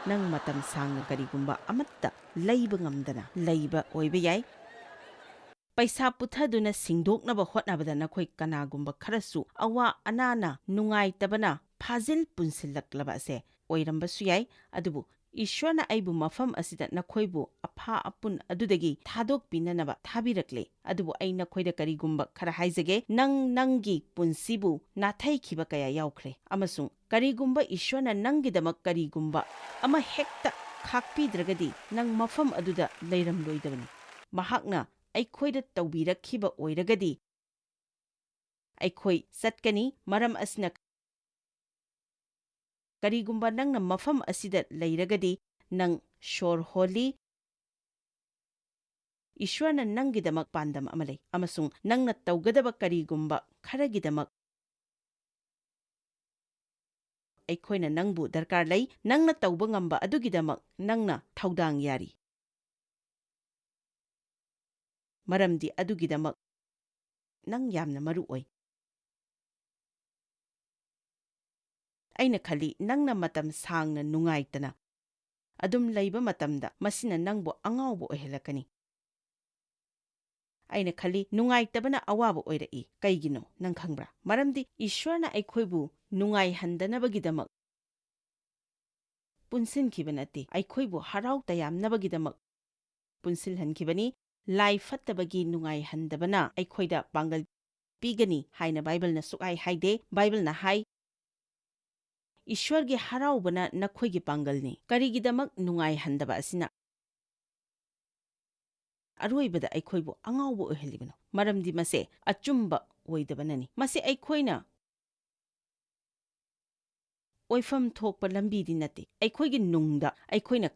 ꯅꯪ ꯃꯇꯝ ꯁꯥꯡꯅ ꯀꯔꯤꯒꯨꯝꯕ ꯑꯃꯠꯇ ꯂꯩꯕ ꯉꯝꯗꯅ ꯂꯩꯕ ꯑꯣꯏꯕ ꯌꯥꯏ꯫ ꯄꯩꯁꯥ ꯄꯨꯊꯗꯨꯅ ꯁꯤꯡꯗꯣꯛꯅꯕ ꯍꯣꯠꯅꯕꯗ ꯅꯈꯣꯏ ꯀꯅꯥꯒꯨꯝꯕ ꯈꯔꯁꯨ ꯑꯋꯥ ꯑꯅꯥꯅ ꯅꯨꯡꯉꯥꯏꯇꯕꯅ ꯐꯥꯖꯤꯜ ꯄꯨꯟꯁꯤꯜꯂꯛꯂꯕ ꯑꯁꯦ ꯑꯣꯏꯔꯝꯕꯁꯨ ꯌꯥꯏ, ꯑꯗꯨꯕꯨ ꯏꯁ꯭ꯋꯔꯅ ꯑꯩꯕꯨ ꯃꯐꯝ ꯑꯁꯤꯗ ꯅꯈꯣꯏꯕꯨ ꯑꯐꯥ ꯑꯄꯨꯟ ꯑꯗꯨꯗꯒꯤ ꯊꯥꯗꯣꯛꯄꯤꯅꯅꯕ ꯊꯥꯕꯤꯔꯛꯂꯦ꯫ ꯑꯗꯨꯕꯨ ꯑꯩ ꯅꯈꯣꯏꯗ ꯀꯔꯤꯒꯨꯝꯕ ꯈꯔ ꯍꯥꯏꯖꯒꯦ, ꯅꯪ ꯅꯪꯒꯤ ꯄꯨꯟꯁꯤꯕꯨ ꯅꯥꯊꯩꯈꯤꯕ ꯀꯌꯥ ꯌꯥꯎꯈ꯭ꯔꯦ, ꯑꯃꯁꯨꯡ ꯀꯔꯤꯒꯨꯝꯕ ꯏꯁ꯭ꯋꯔꯅ ꯅꯪꯒꯤꯗꯃꯛ ꯀꯔꯤꯒꯨꯝꯕ ꯑꯃ ꯍꯦꯛꯇ ꯈꯥꯛꯄꯤꯗ꯭ꯔꯒꯗꯤ ꯅꯪ ꯃꯐꯝ ꯑꯗꯨꯗ ꯂꯩꯔꯝꯂꯣꯏꯗꯕꯅꯤ꯫ ꯃꯍꯥꯛꯅ ꯑꯩꯈꯣꯏꯗ ꯇꯧꯕꯤꯔꯛꯈꯤꯕ ꯑꯣꯏꯔꯒꯗꯤ ꯑꯩꯈꯣꯏ ꯆꯠꯀꯅꯤ꯫ ꯃꯔꯝ ꯑꯁꯤꯅ, ꯀꯔꯤꯒꯨꯝꯕ ꯅꯪꯅ ꯃꯐꯝ ꯑꯁꯤꯗ ꯂꯩꯔꯒꯗꯤ, ꯅꯪ ꯁꯣꯔ ꯍꯣꯜꯂꯤ꯫ ꯏꯁ꯭ꯋꯔꯅ ꯅꯪꯒꯤꯗꯃꯛ ꯄꯥꯟꯗꯝ ꯑꯃ ꯂꯩ, ꯑꯃꯁꯨꯡ ꯅꯪꯅ ꯇꯧꯒꯗꯕ ꯀꯔꯤꯒꯨꯝꯕ ꯈꯔꯒꯤꯗꯃꯛ ꯑꯩꯈꯣꯏꯅ ꯅꯪꯕꯨ ꯗꯔꯀꯥꯔ ꯂꯩ꯫ ꯅꯪꯅ ꯇꯧꯕ ꯉꯝꯕ ꯑꯗꯨꯒꯤꯗꯃꯛ ꯅꯪꯅ ꯊꯧꯗꯥꯡ ꯌꯥꯔꯤ꯫ ꯃꯔꯝꯗꯤ ꯑꯗꯨꯒꯤꯗꯃꯛ ꯅꯪ ꯌꯥꯝꯅ ꯃꯔꯨ ꯑꯣꯏ꯫ ꯑꯩꯅ ꯈꯜꯂꯤ, ꯅꯪꯅ ꯃꯇꯝ ꯁꯥꯡꯅ ꯅꯨꯡꯉꯥꯏꯇꯅ ꯑꯗꯨꯝ ꯂꯩꯕ ꯃꯇꯝꯗ, ꯃꯁꯤꯅ ꯅꯪꯕꯨ ꯑꯉꯥꯎꯕ ꯑꯣꯏꯍꯜꯂꯛꯀꯅꯤ꯫ ꯑꯩꯅ ꯈꯜꯂꯤ, ꯅꯨꯡꯉꯥꯏꯇꯕꯅ ꯑꯋꯥꯕ ꯑꯣꯏꯔꯛꯏ꯫ ꯀꯩꯒꯤꯅꯣ, ꯅꯪ ꯈꯪꯕ꯭ꯔꯥ? ꯃꯔꯝꯗꯤ ꯏꯁ꯭ꯋꯔꯅ ꯑꯩꯈꯣꯏꯕꯨ ꯅꯨꯡꯉꯥꯏꯍꯟꯗꯅꯕꯒꯤꯗꯃꯛ ꯄꯨꯟꯁꯤꯟꯈꯤꯕ ꯅꯠꯇꯦ, ꯑꯩꯈꯣꯏꯕꯨ ꯍꯔꯥꯎ ꯇꯌꯥꯝꯅꯕꯒꯤꯗꯃꯛ ꯄꯨꯟꯁꯤꯜꯍꯟꯈꯤꯕꯅꯤ꯫ ꯂꯥꯏ ꯐꯠꯇꯕꯒꯤ ꯅꯨꯡꯉꯥꯏꯍꯟꯗꯕꯅ ꯑꯩꯈꯣꯏꯗ ꯄꯥꯡꯒꯜ ꯄꯤꯒꯅꯤ ꯍꯥꯏꯅ ꯕꯥꯏꯕꯜꯅ ꯁꯨꯛꯍꯥꯏ ꯍꯥꯏꯗꯦ꯫ ꯕꯥꯏꯕꯜꯅ ꯍꯥꯏ, "ꯏꯁ꯭ꯋꯔꯒꯤ ꯍꯔꯥꯎꯕꯅ ꯅꯈꯣꯏꯒꯤ ꯄꯥꯡꯒꯜꯅꯤ"꯫ ꯀꯔꯤꯒꯤꯗꯃꯛ ꯅꯨꯡꯉꯥꯏꯍꯟꯗꯕ ꯑꯁꯤꯅ ꯑꯔꯣꯏꯕꯗ ꯑꯩꯈꯣꯏꯕꯨ ꯑꯉꯥꯎꯕ ꯑꯣꯏꯍꯜꯂꯤꯕꯅꯣ? ꯃꯔꯝꯗꯤ ꯃꯁꯦ ꯑꯆꯨꯝꯕ ꯑꯣꯏꯗꯕꯅꯅꯤ꯫ ꯃꯁꯤ ꯑꯩꯈꯣꯏꯅ ꯑꯣꯏꯐꯝ ꯊꯣꯛꯄ ꯂꯝꯕꯤꯗꯤ ꯅꯠꯇꯦ꯫ ꯑꯩꯈꯣꯏꯒꯤ ꯅꯨꯡꯗ ꯑꯩꯈꯣꯏꯅ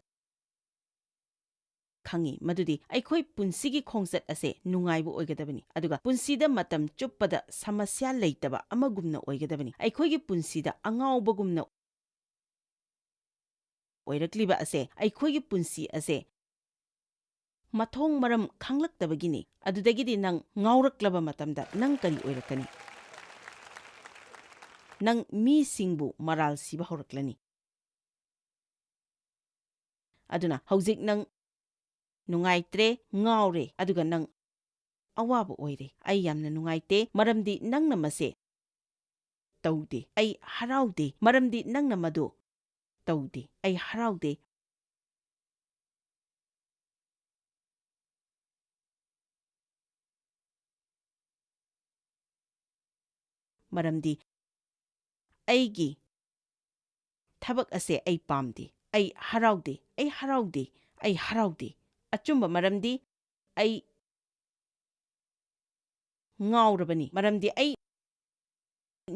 ꯈꯪꯏ ꯃꯗꯨꯗꯤ ꯑꯩꯈꯣꯏ ꯄꯨꯟꯁꯤꯒꯤ ꯈꯣꯡꯆꯠ ꯑꯁꯦ ꯅꯨꯡꯉꯥꯏꯕ ꯑꯣꯏꯒꯗꯕꯅꯤ, ꯑꯗꯨꯒ ꯄꯨꯟꯁꯤꯗ ꯃꯇꯝ ꯆꯨꯞꯄꯗ ꯁꯃꯁ꯭ꯌꯥ ꯂꯩꯇꯕ ꯑꯃꯒꯨꯝꯅ ꯑꯣꯏꯒꯗꯕꯅꯤ꯫ ꯑꯩꯈꯣꯏꯒꯤ ꯄꯨꯟꯁꯤꯗ ꯑꯉꯥꯎꯕꯒꯨꯝꯅ ꯑꯣꯏꯔꯛꯂꯤꯕ ꯑꯁꯦ ꯑꯩꯈꯣꯏꯒꯤ ꯄꯨꯟꯁꯤ ꯑꯁꯦ ꯃꯊꯣꯡ ꯃꯔꯝ ꯈꯪꯂꯛꯇꯕꯒꯤꯅꯤ꯫ ꯑꯗꯨꯗꯒꯤꯗꯤ ꯅꯪ ꯉꯥꯎꯔꯛꯂꯕ ꯃꯇꯝꯗ ꯅꯪ ꯀꯔꯤ ꯑꯣꯏꯔꯛꯀꯅꯤ? ꯅꯪ ꯃꯤꯁꯤꯡꯕꯨ ꯃꯔꯥꯜ ꯁꯤꯕ ꯍꯧꯔꯛꯂꯅꯤ꯫ ꯑꯗꯨꯅ ꯍꯧꯖꯤꯛ ꯅꯪ ꯅꯨꯡꯉꯥꯏꯇ꯭ꯔꯦ, ꯉꯥꯎꯔꯦ, ꯑꯗꯨꯒ ꯅꯪ ꯑꯋꯥꯕ ꯑꯣꯏꯔꯦ꯫ ꯑꯩ ꯌꯥꯝꯅ ꯅꯨꯡꯉꯥꯏꯇꯦ, ꯃꯔꯝꯗꯤ ꯅꯪꯅ ꯃꯁꯦ ꯇꯧꯗꯦ꯫ ꯑꯩ ꯍꯔꯥꯎꯗꯦ, ꯃꯔꯝꯗꯤ ꯅꯪꯅ ꯃꯗꯨ ꯇꯧꯗꯦ꯫ ꯑꯩ ꯍꯔꯥꯎꯗꯦ, ꯃꯔꯝꯗꯤ ꯑꯩꯒꯤ ꯊꯕꯛ ꯑꯁꯦ ꯑꯩ ꯄꯥꯝꯗꯦ꯫ ꯑꯩ ꯍꯔꯥꯎꯗꯦ, ꯑꯩ ꯍꯔꯥꯎꯗꯦ, ꯑꯩ ꯍꯔꯥꯎꯗꯦ꯫ ꯑꯆꯨꯝꯕ ꯃꯔꯝꯗꯤ ꯑꯩ ꯉꯥꯎꯔꯕꯅꯤ, ꯃꯔꯝꯗꯤ ꯑꯩ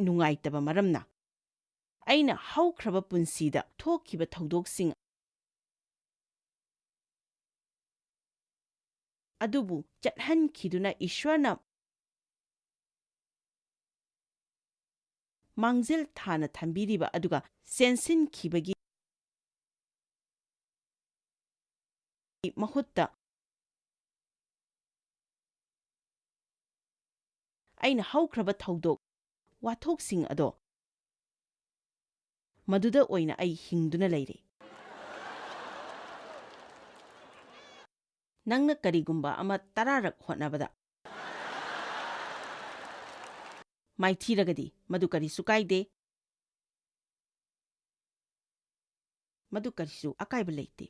ꯅꯨꯡꯉꯥꯏꯇꯕ ꯃꯔꯝꯅ꯫ ꯑꯩꯅ ꯍꯧꯈ꯭ꯔꯕ ꯄꯨꯟꯁꯤꯗ ꯊꯣꯛꯈꯤꯕ ꯊꯧꯗꯣꯛꯁꯤꯡ ꯑꯗꯨꯕꯨ ꯆꯠꯍꯟꯈꯤꯗꯨꯅ ꯏꯁ꯭ꯋꯔꯅ ꯃꯥꯡꯖꯤꯜ ꯊꯥꯅ ꯊꯝꯕꯤꯔꯤꯕ ꯑꯗꯨꯒ ꯆꯦꯟꯁꯤꯟꯈꯤꯕꯒꯤ ꯃꯍꯨꯠꯇ ꯑꯩꯅ ꯍꯧꯈ꯭ꯔꯕ ꯊꯧꯗꯣꯛ ꯋꯥꯊꯣꯛꯁꯤꯡ ꯑꯗꯣ ꯃꯗꯨꯗ ꯑꯣꯏꯅ ꯑꯩ ꯍꯤꯡꯗꯨꯅ ꯂꯩꯔꯦ꯫ ꯅꯪꯅ ꯀꯔꯤꯒꯨꯝꯕ ꯑꯃ ꯇꯔꯥꯔꯛ ꯍꯣꯠꯅꯕꯗ ꯃꯥꯏꯊꯤꯔꯒꯗꯤ ꯃꯗꯨ ꯀꯔꯤꯁꯨ ꯀꯥꯏꯗꯦ꯫ ꯃꯗꯨ ꯀꯔꯤꯁꯨ ꯑꯀꯥꯏꯕ ꯂꯩꯇꯦ꯫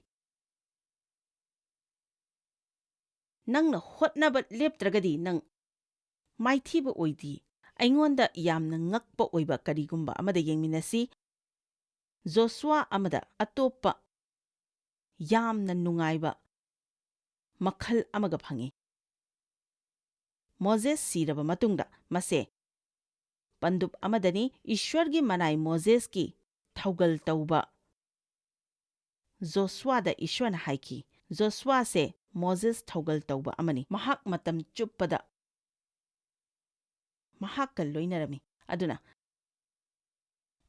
ꯅꯪꯅ ꯍꯣꯠꯅꯕ ꯂꯦꯞꯇ꯭ꯔꯒꯗꯤ ꯅꯪ ꯃꯥꯏꯊꯤꯕ ꯑꯣꯏꯗꯦ꯫ ꯑꯩꯉꯣꯟꯗ ꯌꯥꯝꯅ ꯉꯛꯄ ꯑꯣꯏꯕ ꯀꯔꯤꯒꯨꯝꯕ ꯑꯃꯗ ꯌꯦꯡꯃꯤꯟꯅꯁꯤ꯫ ꯖꯣꯁꯨꯋꯥ ꯑꯃꯗ ꯑꯇꯣꯞꯄ ꯌꯥꯝꯅ ꯅꯨꯡꯉꯥꯏꯕ ꯃꯈꯜ ꯑꯃꯒ ꯐꯪꯏ꯫ ꯃꯣꯖꯦꯁ ꯁꯤꯔꯕ ꯃꯇꯨꯡꯗ ꯃꯁꯦ ꯄꯟꯗꯨꯞ ꯑꯃꯗꯅꯤ꯫ ꯏꯁ꯭ꯋꯔꯒꯤ ꯃꯅꯥꯏ ꯃꯣꯖꯦꯁꯀꯤ ꯊꯧꯒꯜ ꯇꯧꯕ ꯖꯣꯁꯨꯋꯥꯗ ꯏꯁ꯭ꯋꯔꯅ ꯍꯥꯏꯈꯤ꯫ ꯖꯣꯁꯨꯋꯥꯁꯦ ꯃꯣꯖꯦꯁ ꯊꯧꯒꯜ ꯇꯧꯕ ꯑꯃꯅꯤ꯫ ꯃꯍꯥꯛ ꯃꯇꯝ ꯆꯨꯞꯄꯗ ꯃꯍꯥꯛꯀ ꯂꯣꯏꯅꯔꯝꯃꯤ꯫ ꯑꯗꯨꯅ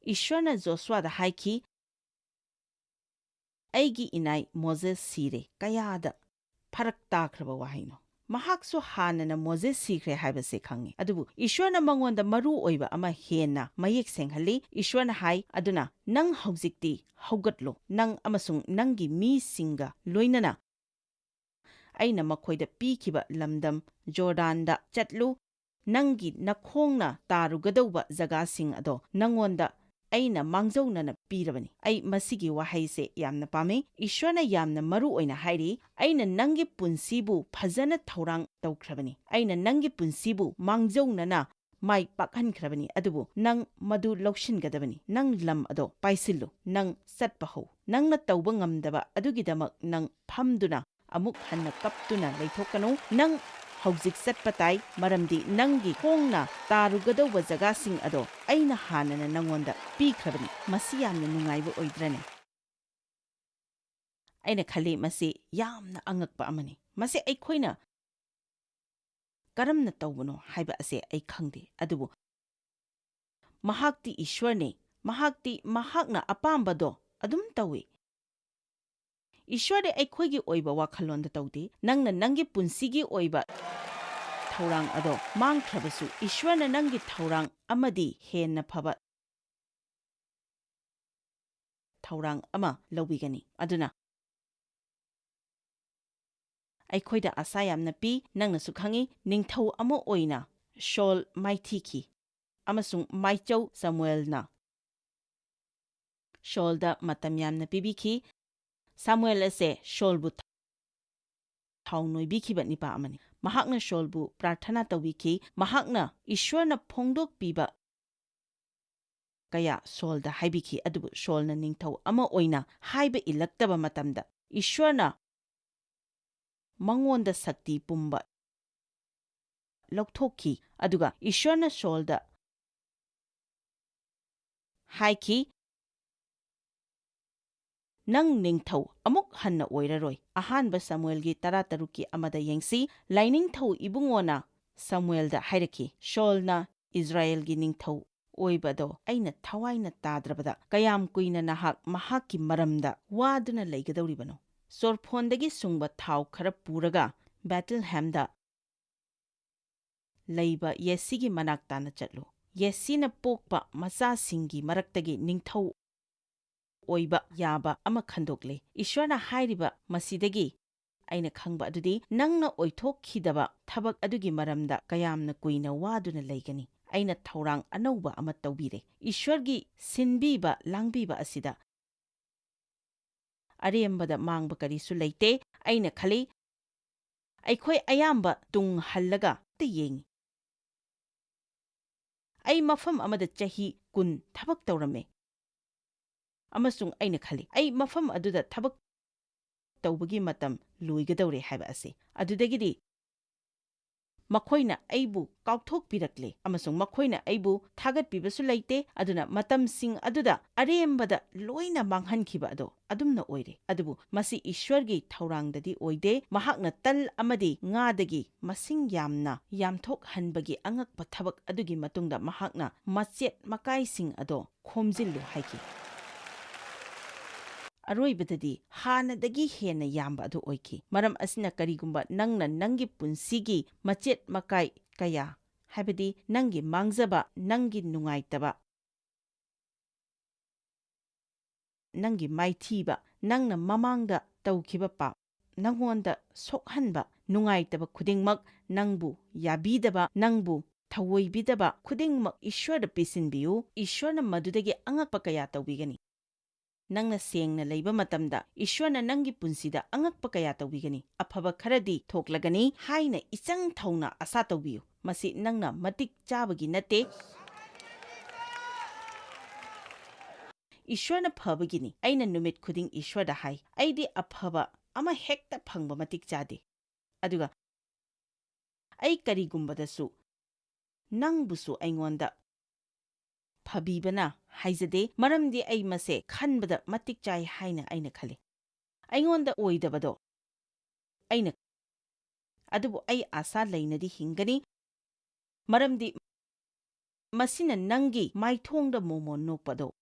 ꯏꯁ꯭ꯋꯔꯅ ꯖꯣꯁꯨꯋꯥꯗ ꯍꯥꯏꯈꯤ, "ꯑꯩꯒꯤ ꯏꯅꯥꯏ ꯃꯣꯖꯦꯁ ꯁꯤꯔꯦ꯫" ꯀꯌꯥꯗ ꯐꯔꯛ ꯇꯥꯈ꯭ꯔꯕ ꯋꯥꯍꯩꯅꯣ! ꯃꯍꯥꯛꯁꯨ ꯍꯥꯟꯅꯅ ꯃꯣꯖꯦꯁ ꯁꯤꯈ꯭ꯔꯦ ꯍꯥꯏꯕꯁꯦ ꯈꯪꯉꯤ꯫ ꯑꯗꯨꯕꯨ ꯏꯁ꯭ꯋꯔꯅ ꯃꯉꯣꯟꯗ ꯃꯔꯨ ꯑꯣꯏꯕ ꯑꯃ ꯍꯦꯟꯅ ꯃꯌꯦꯛ ꯁꯦꯡꯍꯜꯂꯤ꯫ ꯏꯁ꯭ꯋꯔꯅ ꯍꯥꯏ, "ꯑꯗꯨꯅ ꯅꯪ ꯍꯧꯖꯤꯛꯇꯤ ꯍꯧꯒꯠꯂꯣ, ꯅꯪ ꯑꯃꯁꯨꯡ ꯅꯪꯒꯤ ꯃꯤꯁꯤꯡꯒ ꯂꯣꯏꯅꯅ ꯑꯩꯅ ꯃꯈꯣꯏꯗ ꯄꯤꯈꯤꯕ ꯂꯝꯗꯝ ꯖꯣꯔꯗꯥꯟꯗ ꯆꯠꯂꯨ꯫ ꯅꯪꯒꯤ ꯅꯈꯣꯡꯅ ꯇꯥꯔꯨꯒꯗꯧꯕ ꯖꯒꯥꯁꯤꯡ ꯑꯗꯣ ꯅꯉꯣꯟꯗ ꯑꯩꯅ ꯃꯥꯡꯖꯧꯅꯅ ꯄꯤꯔꯕꯅꯤ꯫" ꯑꯩ ꯃꯁꯤꯒꯤ ꯋꯥꯍꯩꯁꯦ ꯌꯥꯝꯅ ꯄꯥꯝꯃꯤ꯫ ꯏꯁ꯭ꯋꯔꯅ ꯌꯥꯝꯅ ꯃꯔꯨ ꯑꯣꯏꯅ ꯍꯥꯏꯔꯤ, "ꯑꯩꯅ ꯅꯪꯒꯤ ꯄꯨꯟꯁꯤꯕꯨ ꯐꯖꯅ ꯊꯧꯔꯥꯡ ꯇꯧꯈ꯭ꯔꯕꯅꯤ꯫ ꯑꯩꯅ ꯅꯪꯒꯤ ꯄꯨꯟꯁꯤꯕꯨ ꯃꯥꯡꯖꯧꯅꯅ ꯃꯥꯏ ꯄꯥꯛꯍꯟꯈ꯭ꯔꯕꯅꯤ, ꯑꯗꯨꯕꯨ ꯅꯪ ꯃꯗꯨ ꯂꯧꯁꯤꯟꯒꯗꯕꯅꯤ꯫ ꯅꯪ ꯂꯝ ꯑꯗꯣ ꯄꯥꯏꯁꯤꯜꯂꯨ꯫ ꯅꯪ ꯆꯠꯄ ꯍꯧ꯫ ꯅꯪꯅ ꯇꯧꯕ ꯉꯝꯗꯕ ꯑꯗꯨꯒꯤꯗꯃꯛ ꯅꯪ ꯐꯝꯗꯨꯅ ꯑꯃꯨꯛ ꯍꯟꯅ ꯀꯞꯇꯨꯅ ꯂꯩꯊꯣꯛꯀꯅꯨ꯫ ꯅꯪ ꯍꯧꯖꯤꯛ ꯆꯠꯄ ꯇꯥꯏ, ꯃꯔꯝꯗꯤ ꯅꯪꯒꯤ ꯈꯣꯡꯅ ꯇꯥꯔꯨꯒꯗꯧꯕ ꯖꯒꯥꯁꯤꯡ ꯑꯗꯣ ꯑꯩꯅ ꯍꯥꯟꯅꯅ ꯅꯪꯉꯣꯟꯗ ꯄꯤꯈ꯭ꯔꯕꯅꯤ꯫" ꯃꯁꯤ ꯌꯥꯝꯅ ꯅꯨꯡꯉꯥꯏꯕ ꯑꯣꯏꯗ꯭ꯔꯅꯦ? ꯑꯩꯅ ꯈꯜꯂꯤ, ꯃꯁꯤ ꯌꯥꯝꯅ ꯑꯉꯛꯄ ꯑꯃꯅꯤ꯫ ꯃꯁꯤ ꯑꯩꯈꯣꯏꯅ ꯀꯔꯝꯅ ꯇꯧꯕꯅꯣ ꯍꯥꯏꯕ ꯑꯁꯦ ꯑꯩ ꯈꯪꯗꯦ, ꯑꯗꯨꯕꯨ ꯃꯍꯥꯛꯇꯤ ꯏꯁ꯭ꯋꯔꯅꯤ꯫ ꯃꯍꯥꯛꯇꯤ ꯃꯍꯥꯛꯅ ꯑꯄꯥꯝꯕꯗꯣ ꯑꯗꯨꯝ ꯇꯧꯏ꯫ ꯏꯁ꯭ꯋꯔꯗꯤ ꯑꯩꯈꯣꯏꯒꯤ ꯑꯣꯏꯕ ꯋꯥꯈꯜꯂꯣꯟꯗ ꯇꯧꯗꯦ꯫ ꯅꯪꯅ ꯅꯪꯒꯤ ꯄꯨꯟꯁꯤꯒꯤ ꯑꯣꯏꯕ ꯊꯧꯔꯥꯡ ꯑꯗꯣ ꯃꯥꯡꯈ꯭ꯔꯕꯁꯨ, ꯏꯁ꯭ꯋꯔꯅ ꯅꯪꯒꯤ ꯊꯧꯔꯥꯡ ꯑꯃꯗꯤ ꯍꯦꯟꯅ ꯐꯕ ꯊꯧꯔꯥꯡ ꯑꯃ ꯂꯧꯕꯤꯒꯅꯤ꯫ ꯑꯗꯨꯅ ꯑꯩꯈꯣꯏꯗ ꯑꯥꯁꯥ ꯌꯥꯝꯅ ꯄꯤ꯫ ꯅꯪꯅꯁꯨ ꯈꯪꯏ, ꯅꯤꯡꯊꯧ ꯑꯃ ꯑꯣꯏꯅ ꯁꯣꯜ ꯃꯥꯏꯊꯤꯈꯤ, ꯑꯃꯁꯨꯡ ꯃꯥꯏꯆꯧ ꯁꯥꯃꯨꯑꯦꯜꯅ ꯁꯣꯜꯗ ꯃꯇꯝ ꯌꯥꯝꯅ ꯄꯤꯕꯤꯈꯤ꯫ ꯁꯥꯃꯨꯑꯦꯜ ꯑꯁꯦ ꯁꯣꯜꯕꯨ ꯊꯥꯎ ꯅꯣꯏꯕꯤꯈꯤꯕ ꯅꯤꯄꯥ ꯑꯃꯅꯤ꯫ ꯃꯍꯥꯛꯅ ꯁꯣꯜꯕꯨ ꯄ꯭ꯔꯥꯔꯊꯅꯥ ꯇꯧꯕꯤꯈꯤ꯫ ꯃꯍꯥꯛꯅ ꯏꯁ꯭ꯋꯔꯅ ꯐꯣꯡꯗꯣꯛꯄꯤꯕ ꯀꯌꯥ ꯁꯣꯜꯗ ꯍꯥꯏꯕꯤꯈꯤ, ꯑꯗꯨꯕꯨ ꯁꯣꯜꯅ ꯅꯤꯡꯊꯧ ꯑꯃ ꯑꯣꯏꯅ ꯍꯥꯏꯕ ꯏꯜꯂꯛꯇꯕ ꯃꯇꯝꯗ ꯏꯁ꯭ꯋꯔꯅ ꯃꯉꯣꯟꯗ ꯁꯛꯇꯤ ꯄꯨꯝꯕ ꯂꯧꯊꯣꯛꯈꯤ꯫ ꯑꯗꯨꯒ ꯏꯁ꯭ꯋꯔꯅ ꯁꯣꯜꯗ ꯍꯥꯏꯈꯤ, "ꯅꯪ ꯅꯤꯡꯊꯧ ꯑꯃꯨꯛ ꯍꯟꯅ ꯑꯣꯏꯔꯔꯣꯏ"꯫ ꯑꯍꯥꯟꯕ ꯁꯃꯨꯑꯦꯜꯒꯤ ꯇꯔꯥꯇꯔꯨꯛꯀꯤ ꯑꯃꯗ ꯌꯦꯡꯁꯤ꯫ ꯂꯥꯏꯅꯤꯡꯊꯧ ꯏꯕꯨꯡꯉꯣꯅ ꯁꯃꯨꯑꯦꯜꯗ ꯍꯥꯏꯔꯛꯈꯤ, "ꯁꯣꯜꯅ ꯏꯁ꯭ꯔꯥꯌꯦꯜꯒꯤ ꯅꯤꯡꯊꯧ ꯑꯣꯏꯕꯗꯣ ꯑꯩꯅ ꯊꯋꯥꯏꯅ ꯇꯥꯗ꯭ꯔꯕꯗ ꯀꯌꯥꯝ ꯀꯨꯏꯅ ꯅꯍꯥꯛ ꯃꯍꯥꯛꯀꯤ ꯃꯔꯝꯗ ꯋꯥꯗꯨꯅ ꯂꯩꯒꯗꯧꯔꯤꯕꯅꯣ? ꯆꯣꯔꯐꯣꯟꯗꯒꯤ ꯁꯨꯡꯕ ꯊꯥꯎ ꯈꯔ ꯄꯨꯔꯒ ꯕꯦꯊꯦꯜꯍꯦꯝꯗ ꯂꯩꯕ ꯌꯦꯁꯤꯒꯤ ꯃꯅꯥꯛ ꯇꯥꯅ ꯆꯠꯂꯨ꯫ ꯌꯦꯁꯤꯅ ꯄꯣꯛꯄ ꯃꯆꯥꯁꯤꯡꯒꯤ ꯃꯔꯛꯇꯒꯤ ꯅꯤꯡꯊꯧ ꯑꯣꯏꯕ ꯌꯥꯕ ꯑꯃ ꯈꯟꯗꯣꯛꯂꯦ꯫ ꯏꯁ꯭ꯋꯔꯅ ꯍꯥꯏꯔꯤꯕ ꯃꯁꯤꯗꯒꯤ ꯑꯩꯅ ꯈꯪꯕ ꯑꯗꯨꯗꯤ ꯅꯪꯅ ꯑꯣꯏꯊꯣꯛꯈꯤꯗꯕ ꯊꯕꯛ ꯑꯗꯨꯒꯤ ꯃꯔꯝꯗ ꯀꯌꯥꯝꯅ ꯀꯨꯏꯅ ꯋꯥꯗꯨꯅ ꯂꯩꯒꯅꯤ꯫ ꯑꯩꯅ ꯊꯧꯔꯥꯡ ꯑꯅꯧꯕ ꯑꯃ ꯇꯧꯕꯤꯔꯦ꯫ ꯏꯁ꯭ꯋꯔꯒꯤ ꯁꯤꯟꯕꯤꯕ ꯂꯥꯡꯕꯤꯕ ꯑꯁꯤꯗ ꯑꯔꯦꯝꯕꯗ ꯃꯥꯡꯕ ꯀꯔꯤꯁꯨ ꯂꯩꯇꯦ꯫ ꯑꯩꯅ ꯈꯜꯂꯤ, ꯑꯩꯈꯣꯏ ꯑꯌꯥꯝꯕ ꯇꯨꯡ ꯍꯜꯂꯒ ꯑꯝꯇ ꯌꯦꯡꯉꯤ꯫ ꯑꯩ ꯃꯐꯝ ꯑꯃꯗ ꯆꯍꯤ ꯀꯨꯟ ꯊꯕꯛ ꯇꯧꯔꯝꯃꯦ꯫ ꯑꯃꯁꯨꯡ ꯑꯩꯅ ꯈꯜꯂꯤ, "ꯑꯩ ꯃꯐꯝ ꯑꯗꯨꯗ ꯊꯕꯛ ꯇꯧꯕꯒꯤ ꯃꯇꯝ ꯂꯣꯏꯒꯗꯧꯔꯦ" ꯍꯥꯏꯕ ꯑꯁꯤ꯫ ꯑꯗꯨꯗꯒꯤꯗꯤ ꯃꯈꯣꯏꯅ ꯑꯩꯕꯨ ꯀꯥꯎꯊꯣꯛꯄꯤꯔꯛꯂꯦ ꯑꯃꯁꯨꯡ ꯃꯈꯣꯏꯅ ꯑꯩꯕꯨ ꯊꯥꯒꯠꯄꯤꯕꯁꯨ ꯂꯩꯇꯦ꯫ ꯑꯗꯨꯅ ꯃꯇꯝꯁꯤꯡ ꯑꯗꯨꯗ ꯑꯔꯦꯝꯕꯗ ꯂꯣꯏꯅ ꯃꯥꯡꯍꯟꯈꯤꯕ ꯑꯗꯣ ꯑꯗꯨꯝꯅ ꯑꯣꯏꯔꯦ꯫ ꯑꯗꯨꯕꯨ ꯃꯁꯤ ꯏꯁ꯭ꯋꯔꯒꯤ ꯊꯧꯔꯥꯡꯗꯗꯤ ꯑꯣꯏꯗꯦ꯫ ꯃꯍꯥꯛꯅ ꯇꯜ ꯑꯃꯗꯤ ꯉꯥꯗꯒꯤ ꯃꯁꯤꯡ ꯌꯥꯝꯅ ꯌꯥꯝꯊꯣꯛꯍꯟꯕꯒꯤ ꯑꯉꯛꯄ ꯊꯕꯛ ꯑꯗꯨꯒꯤ ꯃꯇꯨꯡꯗ ꯃꯍꯥꯛꯅ ꯃꯆꯦꯠ ꯃꯀꯥꯏꯁꯤꯡ ꯑꯗꯣ ꯈꯣꯝꯖꯤꯜꯂꯨ ꯍꯥꯏꯈꯤ꯫ ꯑꯔꯣꯏꯕꯗꯗꯤ ꯍꯥꯟꯅꯗꯒꯤ ꯍꯦꯟꯅ ꯌꯥꯝꯕ ꯑꯗꯨ ꯑꯣꯏꯈꯤ꯫ ꯃꯔꯝ ꯑꯁꯤꯅ, ꯀꯔꯤꯒꯨꯝꯕ ꯅꯪꯅ ꯅꯪꯒꯤ ꯄꯨꯟꯁꯤꯒꯤ ꯃꯆꯦꯠ ꯃꯀꯥꯏ ꯀꯌꯥ, ꯍꯥꯏꯕꯗꯤ ꯅꯪꯒꯤ ꯃꯥꯡꯖꯕ, ꯅꯪꯒꯤ ꯅꯨꯡꯉꯥꯏꯇꯕ, ꯅꯪꯒꯤ ꯃꯥꯏꯊꯤꯕ, ꯅꯪꯅ ꯃꯃꯥꯡꯗ ꯇꯧꯈꯤꯕ ꯄꯥꯞ, ꯅꯪꯉꯣꯟꯗ ꯁꯣꯛꯍꯟꯕ, ꯅꯨꯡꯉꯥꯏꯇꯕ ꯈꯨꯗꯤꯡꯃꯛ, ꯅꯪꯕꯨ ꯌꯥꯕꯤꯗꯕ, ꯅꯪꯕꯨ ꯊꯧꯑꯣꯏꯕꯤꯗꯕ ꯈꯨꯗꯤꯡꯃꯛ ꯏꯁ꯭ꯋꯔꯗ ꯄꯤꯁꯤꯟꯕꯤꯌꯨ꯫ ꯏꯁ꯭ꯋꯔꯅ ꯃꯗꯨꯗꯒꯤ ꯑꯉꯛꯄ ꯀꯌꯥ ꯇꯧꯕꯤꯒꯅꯤ꯫ ꯅꯪꯅ ꯁꯦꯡꯅ ꯂꯩꯕ ꯃꯇꯝꯗ, ꯏꯁ꯭ꯋꯔꯅ ꯅꯪꯒꯤ ꯄꯨꯟꯁꯤꯗ ꯑꯉꯛꯄ ꯀꯌꯥ ꯇꯧꯕꯤꯒꯅꯤ꯫ ꯑꯐꯕ ꯈꯔꯗꯤ ꯊꯣꯛꯂꯒꯅꯤ ꯍꯥꯏꯅ ꯏꯆꯪ ꯊꯧꯅ ꯑꯁꯥ ꯇꯧꯕꯤꯌꯨ꯫ ꯃꯁꯤ ꯅꯪꯅ ꯃꯇꯤꯛ ꯆꯥꯕꯒꯤ ꯅꯠꯇꯦ꯫ ꯏꯁ꯭ꯋꯔꯅ ꯐꯕꯒꯤꯅꯤ꯫ ꯑꯩꯅ ꯅꯨꯃꯤꯠ ꯈꯨꯗꯤꯡ ꯏꯁ꯭ꯋꯔꯗ ꯍꯥꯏ, "ꯑꯩꯗꯤ ꯑꯐꯕ ꯑꯃ ꯍꯦꯛꯇ ꯐꯪꯕ ꯃꯇꯤꯛ ꯆꯥꯗꯦ꯫ ꯑꯗꯨꯒ ꯑꯩ ꯀꯔꯤꯒꯨꯝꯕꯗꯁꯨ ꯅꯪꯕꯨꯁꯨ ꯑꯩꯉꯣꯟꯗ ꯐꯕꯤꯕꯅ ꯍꯥꯏꯖꯗꯦ, ꯃꯔꯝꯗꯤ ꯑꯩ ꯃꯁꯦ ꯈꯟꯕꯗ ꯃꯇꯤꯛ ꯆꯥꯏ ꯍꯥꯏꯅ ꯑꯩꯅ ꯈꯜꯂꯤ꯫ ꯑꯩꯉꯣꯟꯗ ꯑꯣꯏꯗꯕꯗꯣ ꯑꯩꯅ, ꯑꯗꯨꯕꯨ ꯑꯩ ꯑꯥꯁꯥ ꯂꯩꯅꯗꯤ ꯍꯤꯡꯒꯅꯤ, ꯃꯔꯝꯗꯤ ꯃꯁꯤꯅ ꯅꯪꯒꯤ ꯃꯥꯏꯊꯣꯡꯗ ꯃꯣꯃꯣꯟ ꯅꯣꯛꯄꯗꯣ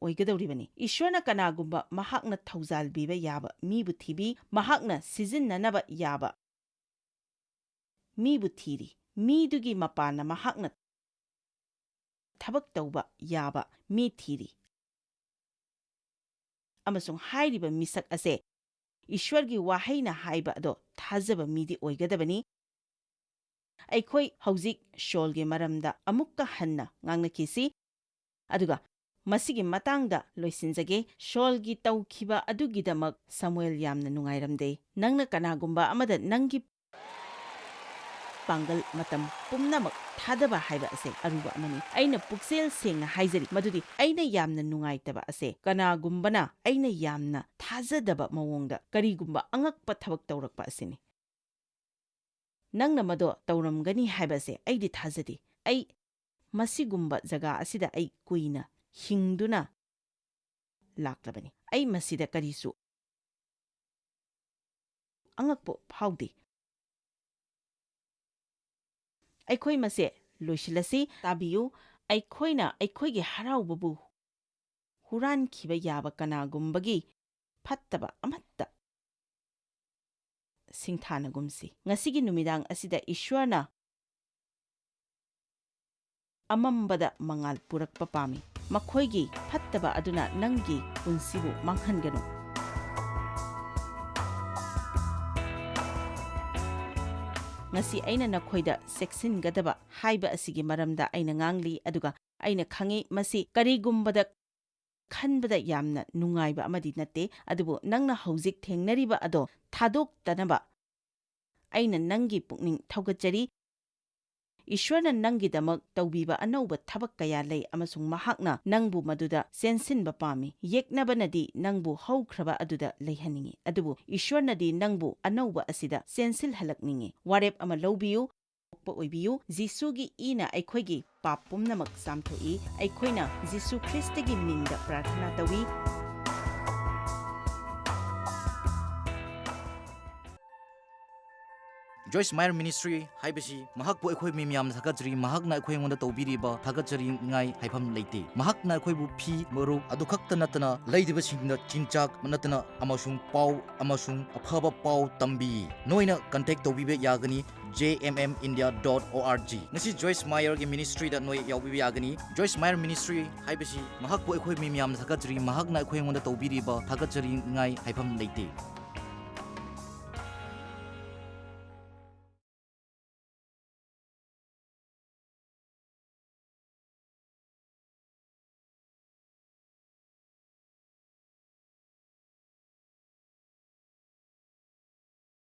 ꯑꯣꯏꯒꯗꯧꯔꯤꯕꯅꯤ꯫" ꯏꯁ꯭ꯋꯔꯅ ꯀꯅꯥꯒꯨꯝꯕ ꯃꯍꯥꯛꯅ ꯊꯧꯖꯥꯜꯕꯤꯕ ꯌꯥꯕ ꯃꯤꯕꯨ ꯊꯤꯕꯤ, ꯃꯍꯥꯛꯅ ꯁꯤꯖꯤꯟꯅꯅꯕ ꯌꯥꯕ ꯃꯤꯕꯨ ꯊꯤꯔꯤ꯫ ꯃꯤꯗꯨꯒꯤ ꯃꯄꯥꯟꯅ ꯃꯍꯥꯛꯅ ꯊꯕꯛ ꯇꯧꯕ ꯌꯥꯕ ꯃꯤ ꯊꯤꯔꯤ꯫ ꯑꯃꯁꯨꯡ ꯍꯥꯏꯔꯤꯕ ꯃꯤꯁꯛ ꯑꯁꯦ ꯏꯁ꯭ꯋꯔꯒꯤ ꯋꯥꯍꯩꯅ ꯍꯥꯏꯕ ꯑꯗꯣ ꯊꯥꯖꯕ ꯃꯤꯗꯤ ꯑꯣꯏꯒꯗꯕꯅꯤ꯫ ꯑꯩꯈꯣꯏ ꯍꯧꯖꯤꯛ ꯁꯣꯜꯒꯤ ꯃꯔꯝꯗ ꯑꯃꯨꯛꯀ ꯍꯟꯅ ꯉꯥꯡꯅꯈꯤꯁꯤ, ꯑꯗꯨꯒ ꯃꯁꯤꯒꯤ ꯃꯇꯥꯡꯗ ꯂꯣꯏꯁꯤꯟꯖꯒꯦ꯫ ꯁꯣꯜꯒꯤ ꯇꯧꯈꯤꯕ ꯑꯗꯨꯒꯤꯗꯃꯛ ꯁꯃꯨꯑꯦꯜ ꯌꯥꯝꯅ ꯅꯨꯡꯉꯥꯏꯔꯝꯗꯦ꯫ ꯅꯪꯅ ꯀꯅꯥꯒꯨꯝꯕ ꯑꯃꯗ ꯅꯪꯒꯤ ꯄꯥꯡꯒꯜ, ꯃꯇꯝ ꯄꯨꯝꯅꯃꯛ ꯊꯥꯗꯕ ꯍꯥꯏꯕ ꯑꯁꯦ ꯑꯔꯨꯕ ꯑꯃꯅꯤ꯫ ꯑꯩꯅ ꯄꯨꯛꯆꯦꯜ ꯁꯦꯡꯅ ꯍꯥꯏꯖꯔꯤ ꯃꯗꯨꯗꯤ ꯑꯩꯅ ꯌꯥꯝꯅ ꯅꯨꯡꯉꯥꯏꯇꯕ ꯑꯁꯦ ꯀꯅꯥꯒꯨꯝꯕꯅ ꯑꯩꯅ ꯌꯥꯝꯅ ꯊꯥꯖꯗꯕ ꯃꯑꯣꯡꯗ ꯀꯔꯤꯒꯨꯝꯕ ꯑꯉꯛꯄ ꯊꯕꯛ ꯇꯧꯔꯛꯄ ꯑꯁꯤꯅꯤ꯫ ꯅꯪꯅ ꯃꯗꯣ ꯇꯧꯔꯝꯒꯅꯤ ꯍꯥꯏꯕ ꯑꯁꯦ ꯑꯩꯗꯤ ꯊꯥꯖꯗꯦ꯫ ꯑꯩ ꯃꯁꯤꯒꯨꯝꯕ ꯖꯒꯥ ꯑꯁꯤꯗ ꯑꯩ ꯀꯨꯏꯅ ꯍꯤꯡꯗꯨꯅ ꯂꯥꯛꯂꯕꯅꯤ꯫ ꯑꯩ ꯃꯁꯤꯗ ꯀꯔꯤꯁꯨ ꯑꯉꯛꯄ ꯐꯥꯎꯗꯦ꯫ ꯑꯩꯈꯣꯏ ꯃꯁꯦ ꯂꯣꯏꯁꯤꯜꯂꯁꯤ꯫ ꯇꯥꯕꯤꯌꯨ, ꯑꯩꯈꯣꯏꯅ ꯑꯩꯈꯣꯏꯒꯤ ꯍꯔꯥꯎꯕꯕꯨ ꯍꯨꯔꯥꯟꯈꯤꯕ ꯌꯥꯕ ꯀꯅꯥꯒꯨꯝꯕꯒꯤ ꯐꯠꯇꯕ ꯑꯃꯠꯇ ꯁꯤꯡꯊꯥꯅꯒꯨꯝꯁꯤ꯫ ꯉꯁꯤꯒꯤ ꯅꯨꯃꯤꯗꯥꯡ ꯑꯁꯤꯗ ꯏꯁ꯭ꯋꯔꯅ ꯑꯃꯝꯕꯗ ꯃꯉꯥꯜ ꯄꯨꯔꯛꯄ ꯄꯥꯝꯃꯤ꯫ ꯃꯈꯣꯏꯒꯤ ꯐꯠꯇꯕ ꯑꯗꯨꯅ ꯅꯪꯒꯤ ꯄꯨꯟꯁꯤꯕꯨ ꯃꯥꯡꯍꯟꯒꯅꯨ꯫ ꯉꯁꯤ ꯑꯩꯅ ꯅꯈꯣꯏꯗ ꯆꯦꯛꯁꯤꯟꯒꯗꯕ ꯍꯥꯏꯕ ꯑꯁꯤꯒꯤ ꯃꯔꯝꯗ ꯑꯩꯅ ꯉꯥꯡꯂꯤ, ꯑꯗꯨꯒ ꯑꯩꯅ ꯈꯪꯏ, ꯃꯁꯤ ꯀꯔꯤꯒꯨꯝꯕꯗ ꯈꯟꯕꯗ ꯌꯥꯝꯅ ꯅꯨꯡꯉꯥꯏꯕ ꯑꯃꯗꯤ ꯅꯠꯇꯦ, ꯑꯗꯨꯕꯨ ꯅꯪꯅ ꯍꯧꯖꯤꯛ ꯊꯦꯡꯅꯔꯤꯕ ꯑꯗꯣ ꯊꯥꯗꯣꯛꯇꯅꯕ ꯑꯩꯅ ꯅꯪꯒꯤ ꯄꯨꯛꯅꯤꯡ ꯊꯧꯒꯠꯆꯔꯤ꯫ ꯏꯁ꯭ꯋꯔꯅ ꯅꯪꯒꯤꯗꯃꯛ ꯇꯧꯕꯤꯕ ꯑꯅꯧꯕ ꯊꯕꯛ ꯀꯌꯥ ꯂꯩ, ꯑꯃꯁꯨꯡ ꯃꯍꯥꯛꯅ ꯅꯪꯕꯨ ꯃꯗꯨꯗ ꯆꯦꯟꯁꯤꯟꯕ ꯄꯥꯝꯃꯤ꯫ ꯌꯦꯛꯅꯕꯅꯗꯤ ꯅꯪꯕꯨ ꯍꯧꯈ꯭ꯔꯕ ꯑꯗꯨꯗ ꯂꯩꯍꯟꯅꯤꯡꯏ, ꯑꯗꯨꯕꯨ ꯏꯁ꯭ꯋꯔꯅꯗꯤ ꯅꯪꯕꯨ ꯑꯅꯧꯕ ꯑꯁꯤꯗ ꯆꯦꯟꯁꯤꯜꯍꯜꯂꯛꯅꯤꯡꯏ꯫ ꯋꯥꯔꯦꯞ ꯑꯃ ꯂꯧꯕꯤꯌꯨ, ꯄꯣꯛꯄ ꯑꯣꯏꯕꯤꯌꯨ꯫ ꯖꯤꯁꯨꯒꯤ ꯏꯅ ꯑꯩꯈꯣꯏꯒꯤ ꯄꯥꯞ ꯄꯨꯝꯅꯃꯛ ꯆꯥꯝꯊꯣꯛꯏ꯫ ꯑꯩꯈꯣꯏꯅ ꯖꯤꯁꯨ ꯈ꯭ꯔꯤꯁꯇꯒꯤ ꯃꯤꯡꯗ ꯄ꯭ꯔꯥꯔꯊꯅꯥ ꯇꯧꯏ꯫ ꯖꯣꯏꯁ ꯃꯥꯌꯔ ꯃꯤꯅꯤꯁꯇ꯭ꯔꯤ ꯍꯥꯏꯕꯁꯤ ꯃꯍꯥꯛꯄꯨ ꯑꯩꯈꯣꯏ ꯃꯤ ꯃꯌꯥꯝꯅ ꯊꯥꯒꯠꯆꯔꯤ꯫ ꯃꯍꯥꯛꯅ ꯑꯩꯈꯣꯏꯉꯣꯟꯗ ꯇꯧꯕꯤꯔꯤꯕ ꯊꯥꯒꯠꯆꯅꯤꯡꯉꯥꯏ ꯍꯥꯏꯐꯝ ꯂꯩꯇꯦ꯫ ꯃꯍꯥꯛꯅ ꯑꯩꯈꯣꯏꯕꯨ ꯐꯤ, ꯃꯔꯨꯞ ꯑꯗꯨ ꯈꯛꯇ ꯅꯠꯇꯅ ꯂꯩꯇꯕꯁꯤꯡꯗ ꯆꯤꯟꯖꯥꯛ ꯅꯠꯇꯅ ꯑꯃꯁꯨꯡ ꯄꯥꯎ ꯑꯃꯁꯨꯡ ꯑꯐꯕ ꯄꯥꯎ ꯇꯝꯕꯤ꯫ ꯅꯣꯏꯅ ꯀꯟꯇꯦꯛ ꯇꯧꯕꯤꯕ ꯌꯥꯒꯅꯤ J M M India dot O R G꯫ ꯉꯁꯤ ꯖꯣꯏꯁ ꯃꯥꯌꯔꯒꯤ ꯃꯤꯅꯤꯁꯇ꯭ꯔꯤꯗ ꯅꯣꯏ ꯌꯥꯎꯕꯤꯕ ꯌꯥꯒꯅꯤ꯫ ꯖꯣꯏꯁ ꯃꯥꯌꯔ ꯃꯤꯅꯤꯁꯇ꯭ꯔꯤ ꯍꯥꯏꯕꯁꯤ ꯃꯍꯥꯛꯄꯨ ꯑꯩꯈꯣꯏ ꯃꯤ ꯃꯌꯥꯝꯅ ꯊꯥꯒꯠꯆꯔꯤ꯫ ꯃꯍꯥꯛꯅ ꯑꯩꯈꯣꯏꯉꯣꯟꯗ ꯇꯧꯕꯤꯔꯤꯕ ꯊꯥꯒꯠꯆꯅꯤꯡꯉꯥꯏ ꯍꯥꯏꯐꯝ ꯂꯩꯇꯦ꯫